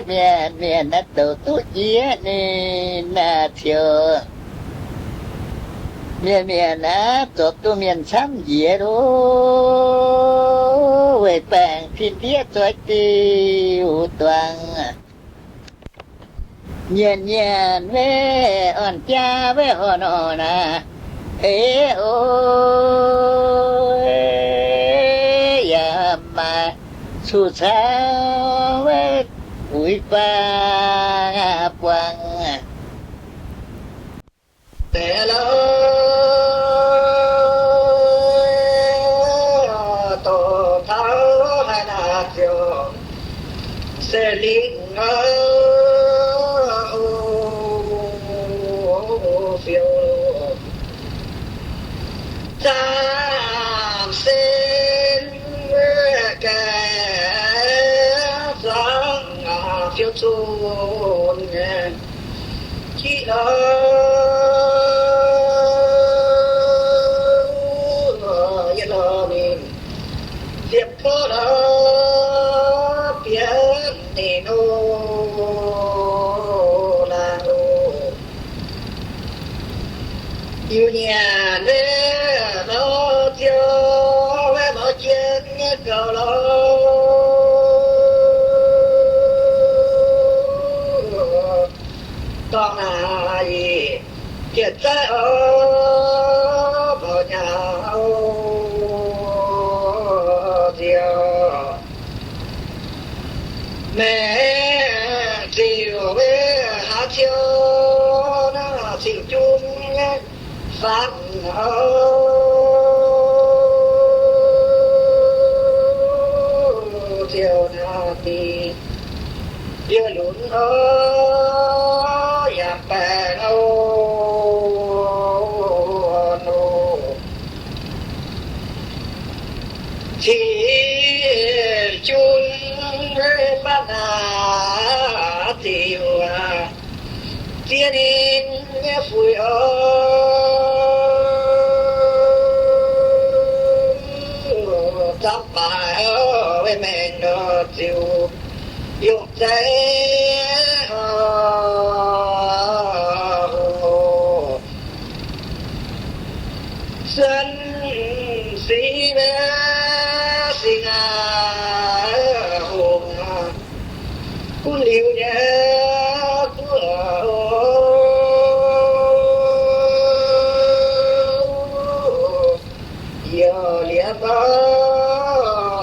mienh mienh naaiv douc duqv jiex ninh naaic ciouc. Mienh mienh naaiv zorpc duqv mienh camv njiec loh, weic baengc tin-ndiev zoix diuh duangx. Nyienc nyienc maiv orn jaav maiv horh norqc naaic, eix o, yaac maaih cuqv cangv maiv uix faang buangh. Deix lorz doqc taux haaix naaic ziouc se lingh o, fiou zaangc sen gaengh zuangx fiou cun jiv lorz, yie lorz ninh ziepc gorqv lorz bienx ninh nor laangz oc. Iu nyanc maiv lorz ziouc Maengx ziouc wuov haaix ziouc naaiv ziouc jun nyei faanv, ziouc naaiv dingc yie lunx oc, yaac baengh oc, nor. Cingx jun faanv naaiv ziouc zieqv ninh nyei fuix oc. Zamv baaix oc, wuov maengx nor ziouc yungh zeiv oc. Sen sic mbuo singx aac hungh gunv liuz nyei guoqv, yie liemh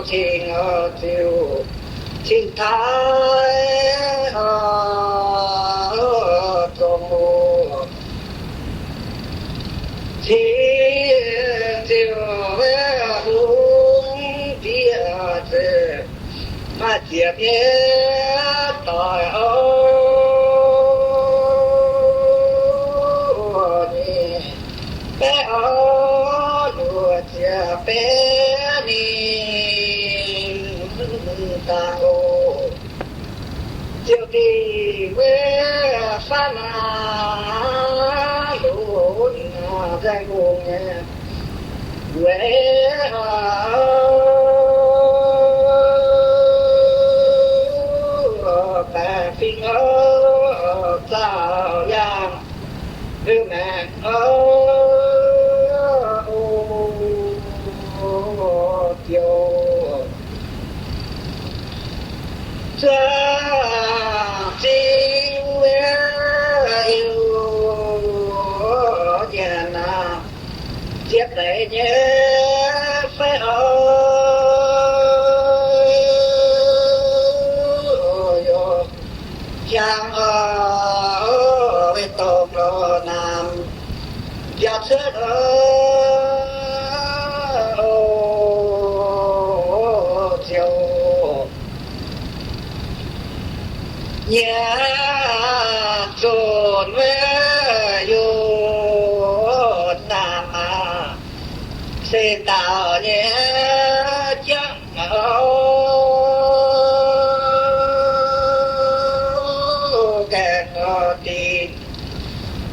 cing ziouc cing taaih zong oc. Cing ziouc wuov hungh diex zeiv maaih ziepc nyei doic oc. Nyei baeqv oc, luoqc ziepc baeqv ninh dangh oc. Ziouc dingc wuov faanv naaiv lunx nzaeng hungh nyei weic baeqc fingx oc, zaauc yaangh liuz maengx oc, ziouc zuangx zingh wuov iu-mienh naaic, ziepc leiz nyei fai oc. Hiaangx oc, weic dongh lorz naamh jaax cuotv oc, ziouc nyanc zunc wuov yunc naamh aac, se ndaauh nyei jangv oc, gaengh oc dingc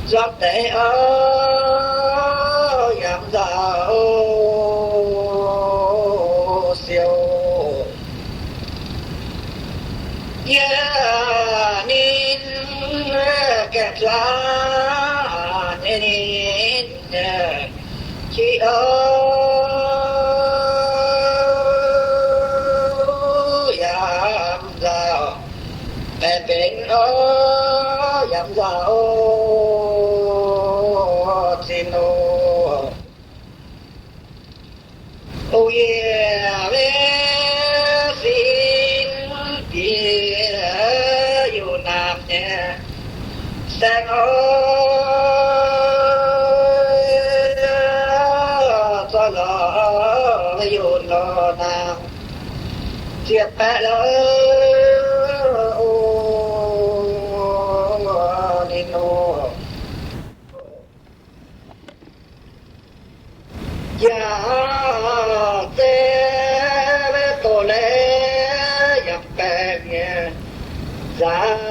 nzuonx deix oc, yaac nzauh siou. Yie ninh gaengh zuangx nyei ninh qiex oc, yaac nzauh baeqc benx oc, yaac nzauh oc, zinh oc. O yie, sin bieqc yunh naamh nyei saeng oc, zorqv lorz yunh lorz naamh ziepc baeqv lorz oc, ninh oc. Yaac zeiv doz-leiz yaac baengh nyei nzaanx,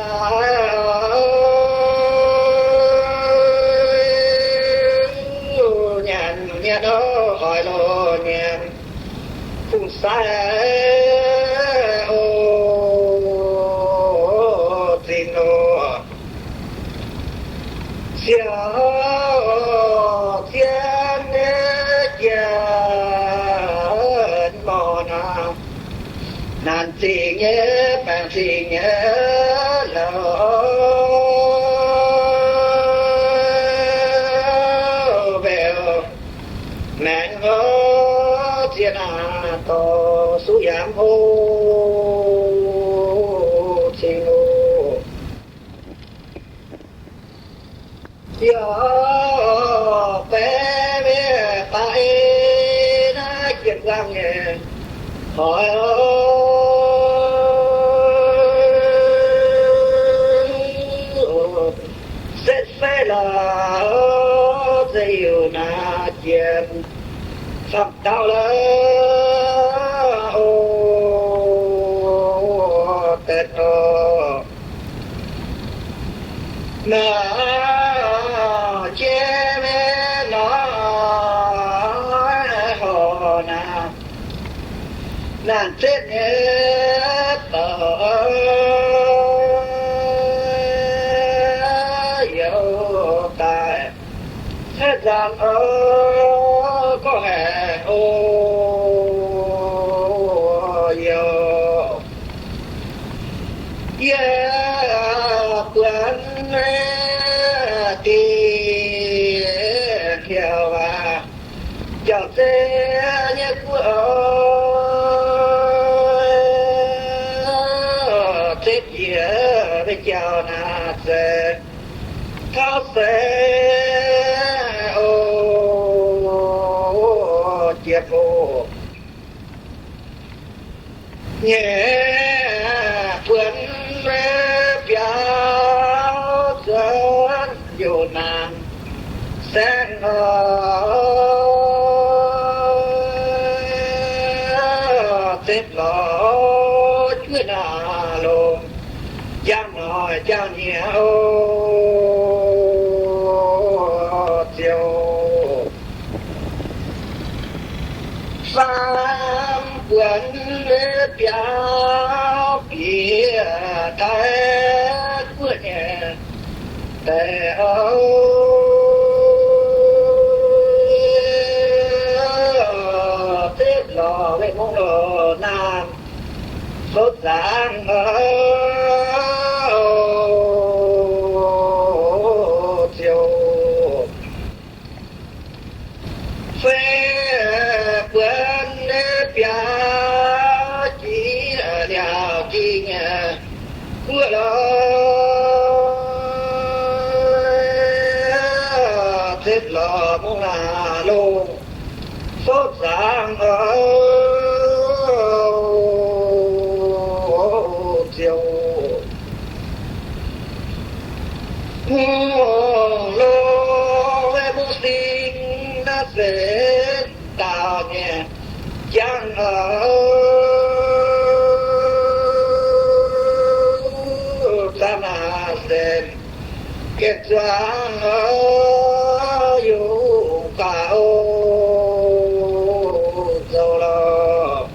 nyanc nyanc oix loz nyanc fungx sai oc, zinh oc. Siouc zien nyei jien morc naaic, naanc zingh nyei baengc zingh nyei louc mbeih maengx oc, ziex naaic dorh suqv yaac mv hlo. Yaac baeqv mienh daaih ei naaiv jiex nzangc nyei hnoi, setv seiv laaix zeiz youc naaic jiex camv dauh lorqc. O, deix orqc, naaiv jiex mienh naaiv horc naaic, naaic zetv nyei dorc youz daaih caeqv nzangc oc, gorngv haic oc, youz. Yie buonv dingc hnyouv aac, jauv-zei nyei guoqv, zetv yie mbuo jauv naaic se taux se, o, jiex oc. Nyei buonv biaux zuonx youc naanc saengv, zetv lorz juov naaic longc, jangx noic jangx nyiex, o, ziouc faam buonv biaux bieqc Taiv guoqv nyei deix, o, zetv lorz weih mungv lorz naamh fouv zaangc, o, ziouc fei buonv biaux jiex liaauc jiex nyei guoqv lorqc, zetv lorz mungv laac longc fouv zaangc, o, ziouc mungv longc weih mungv sing naaiv se daauh nyei jangx, o, zaangc naaic se gaengh zuangx, o, yungh gaax, o, zoux lorqc.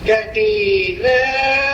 Gaengh dingc nyei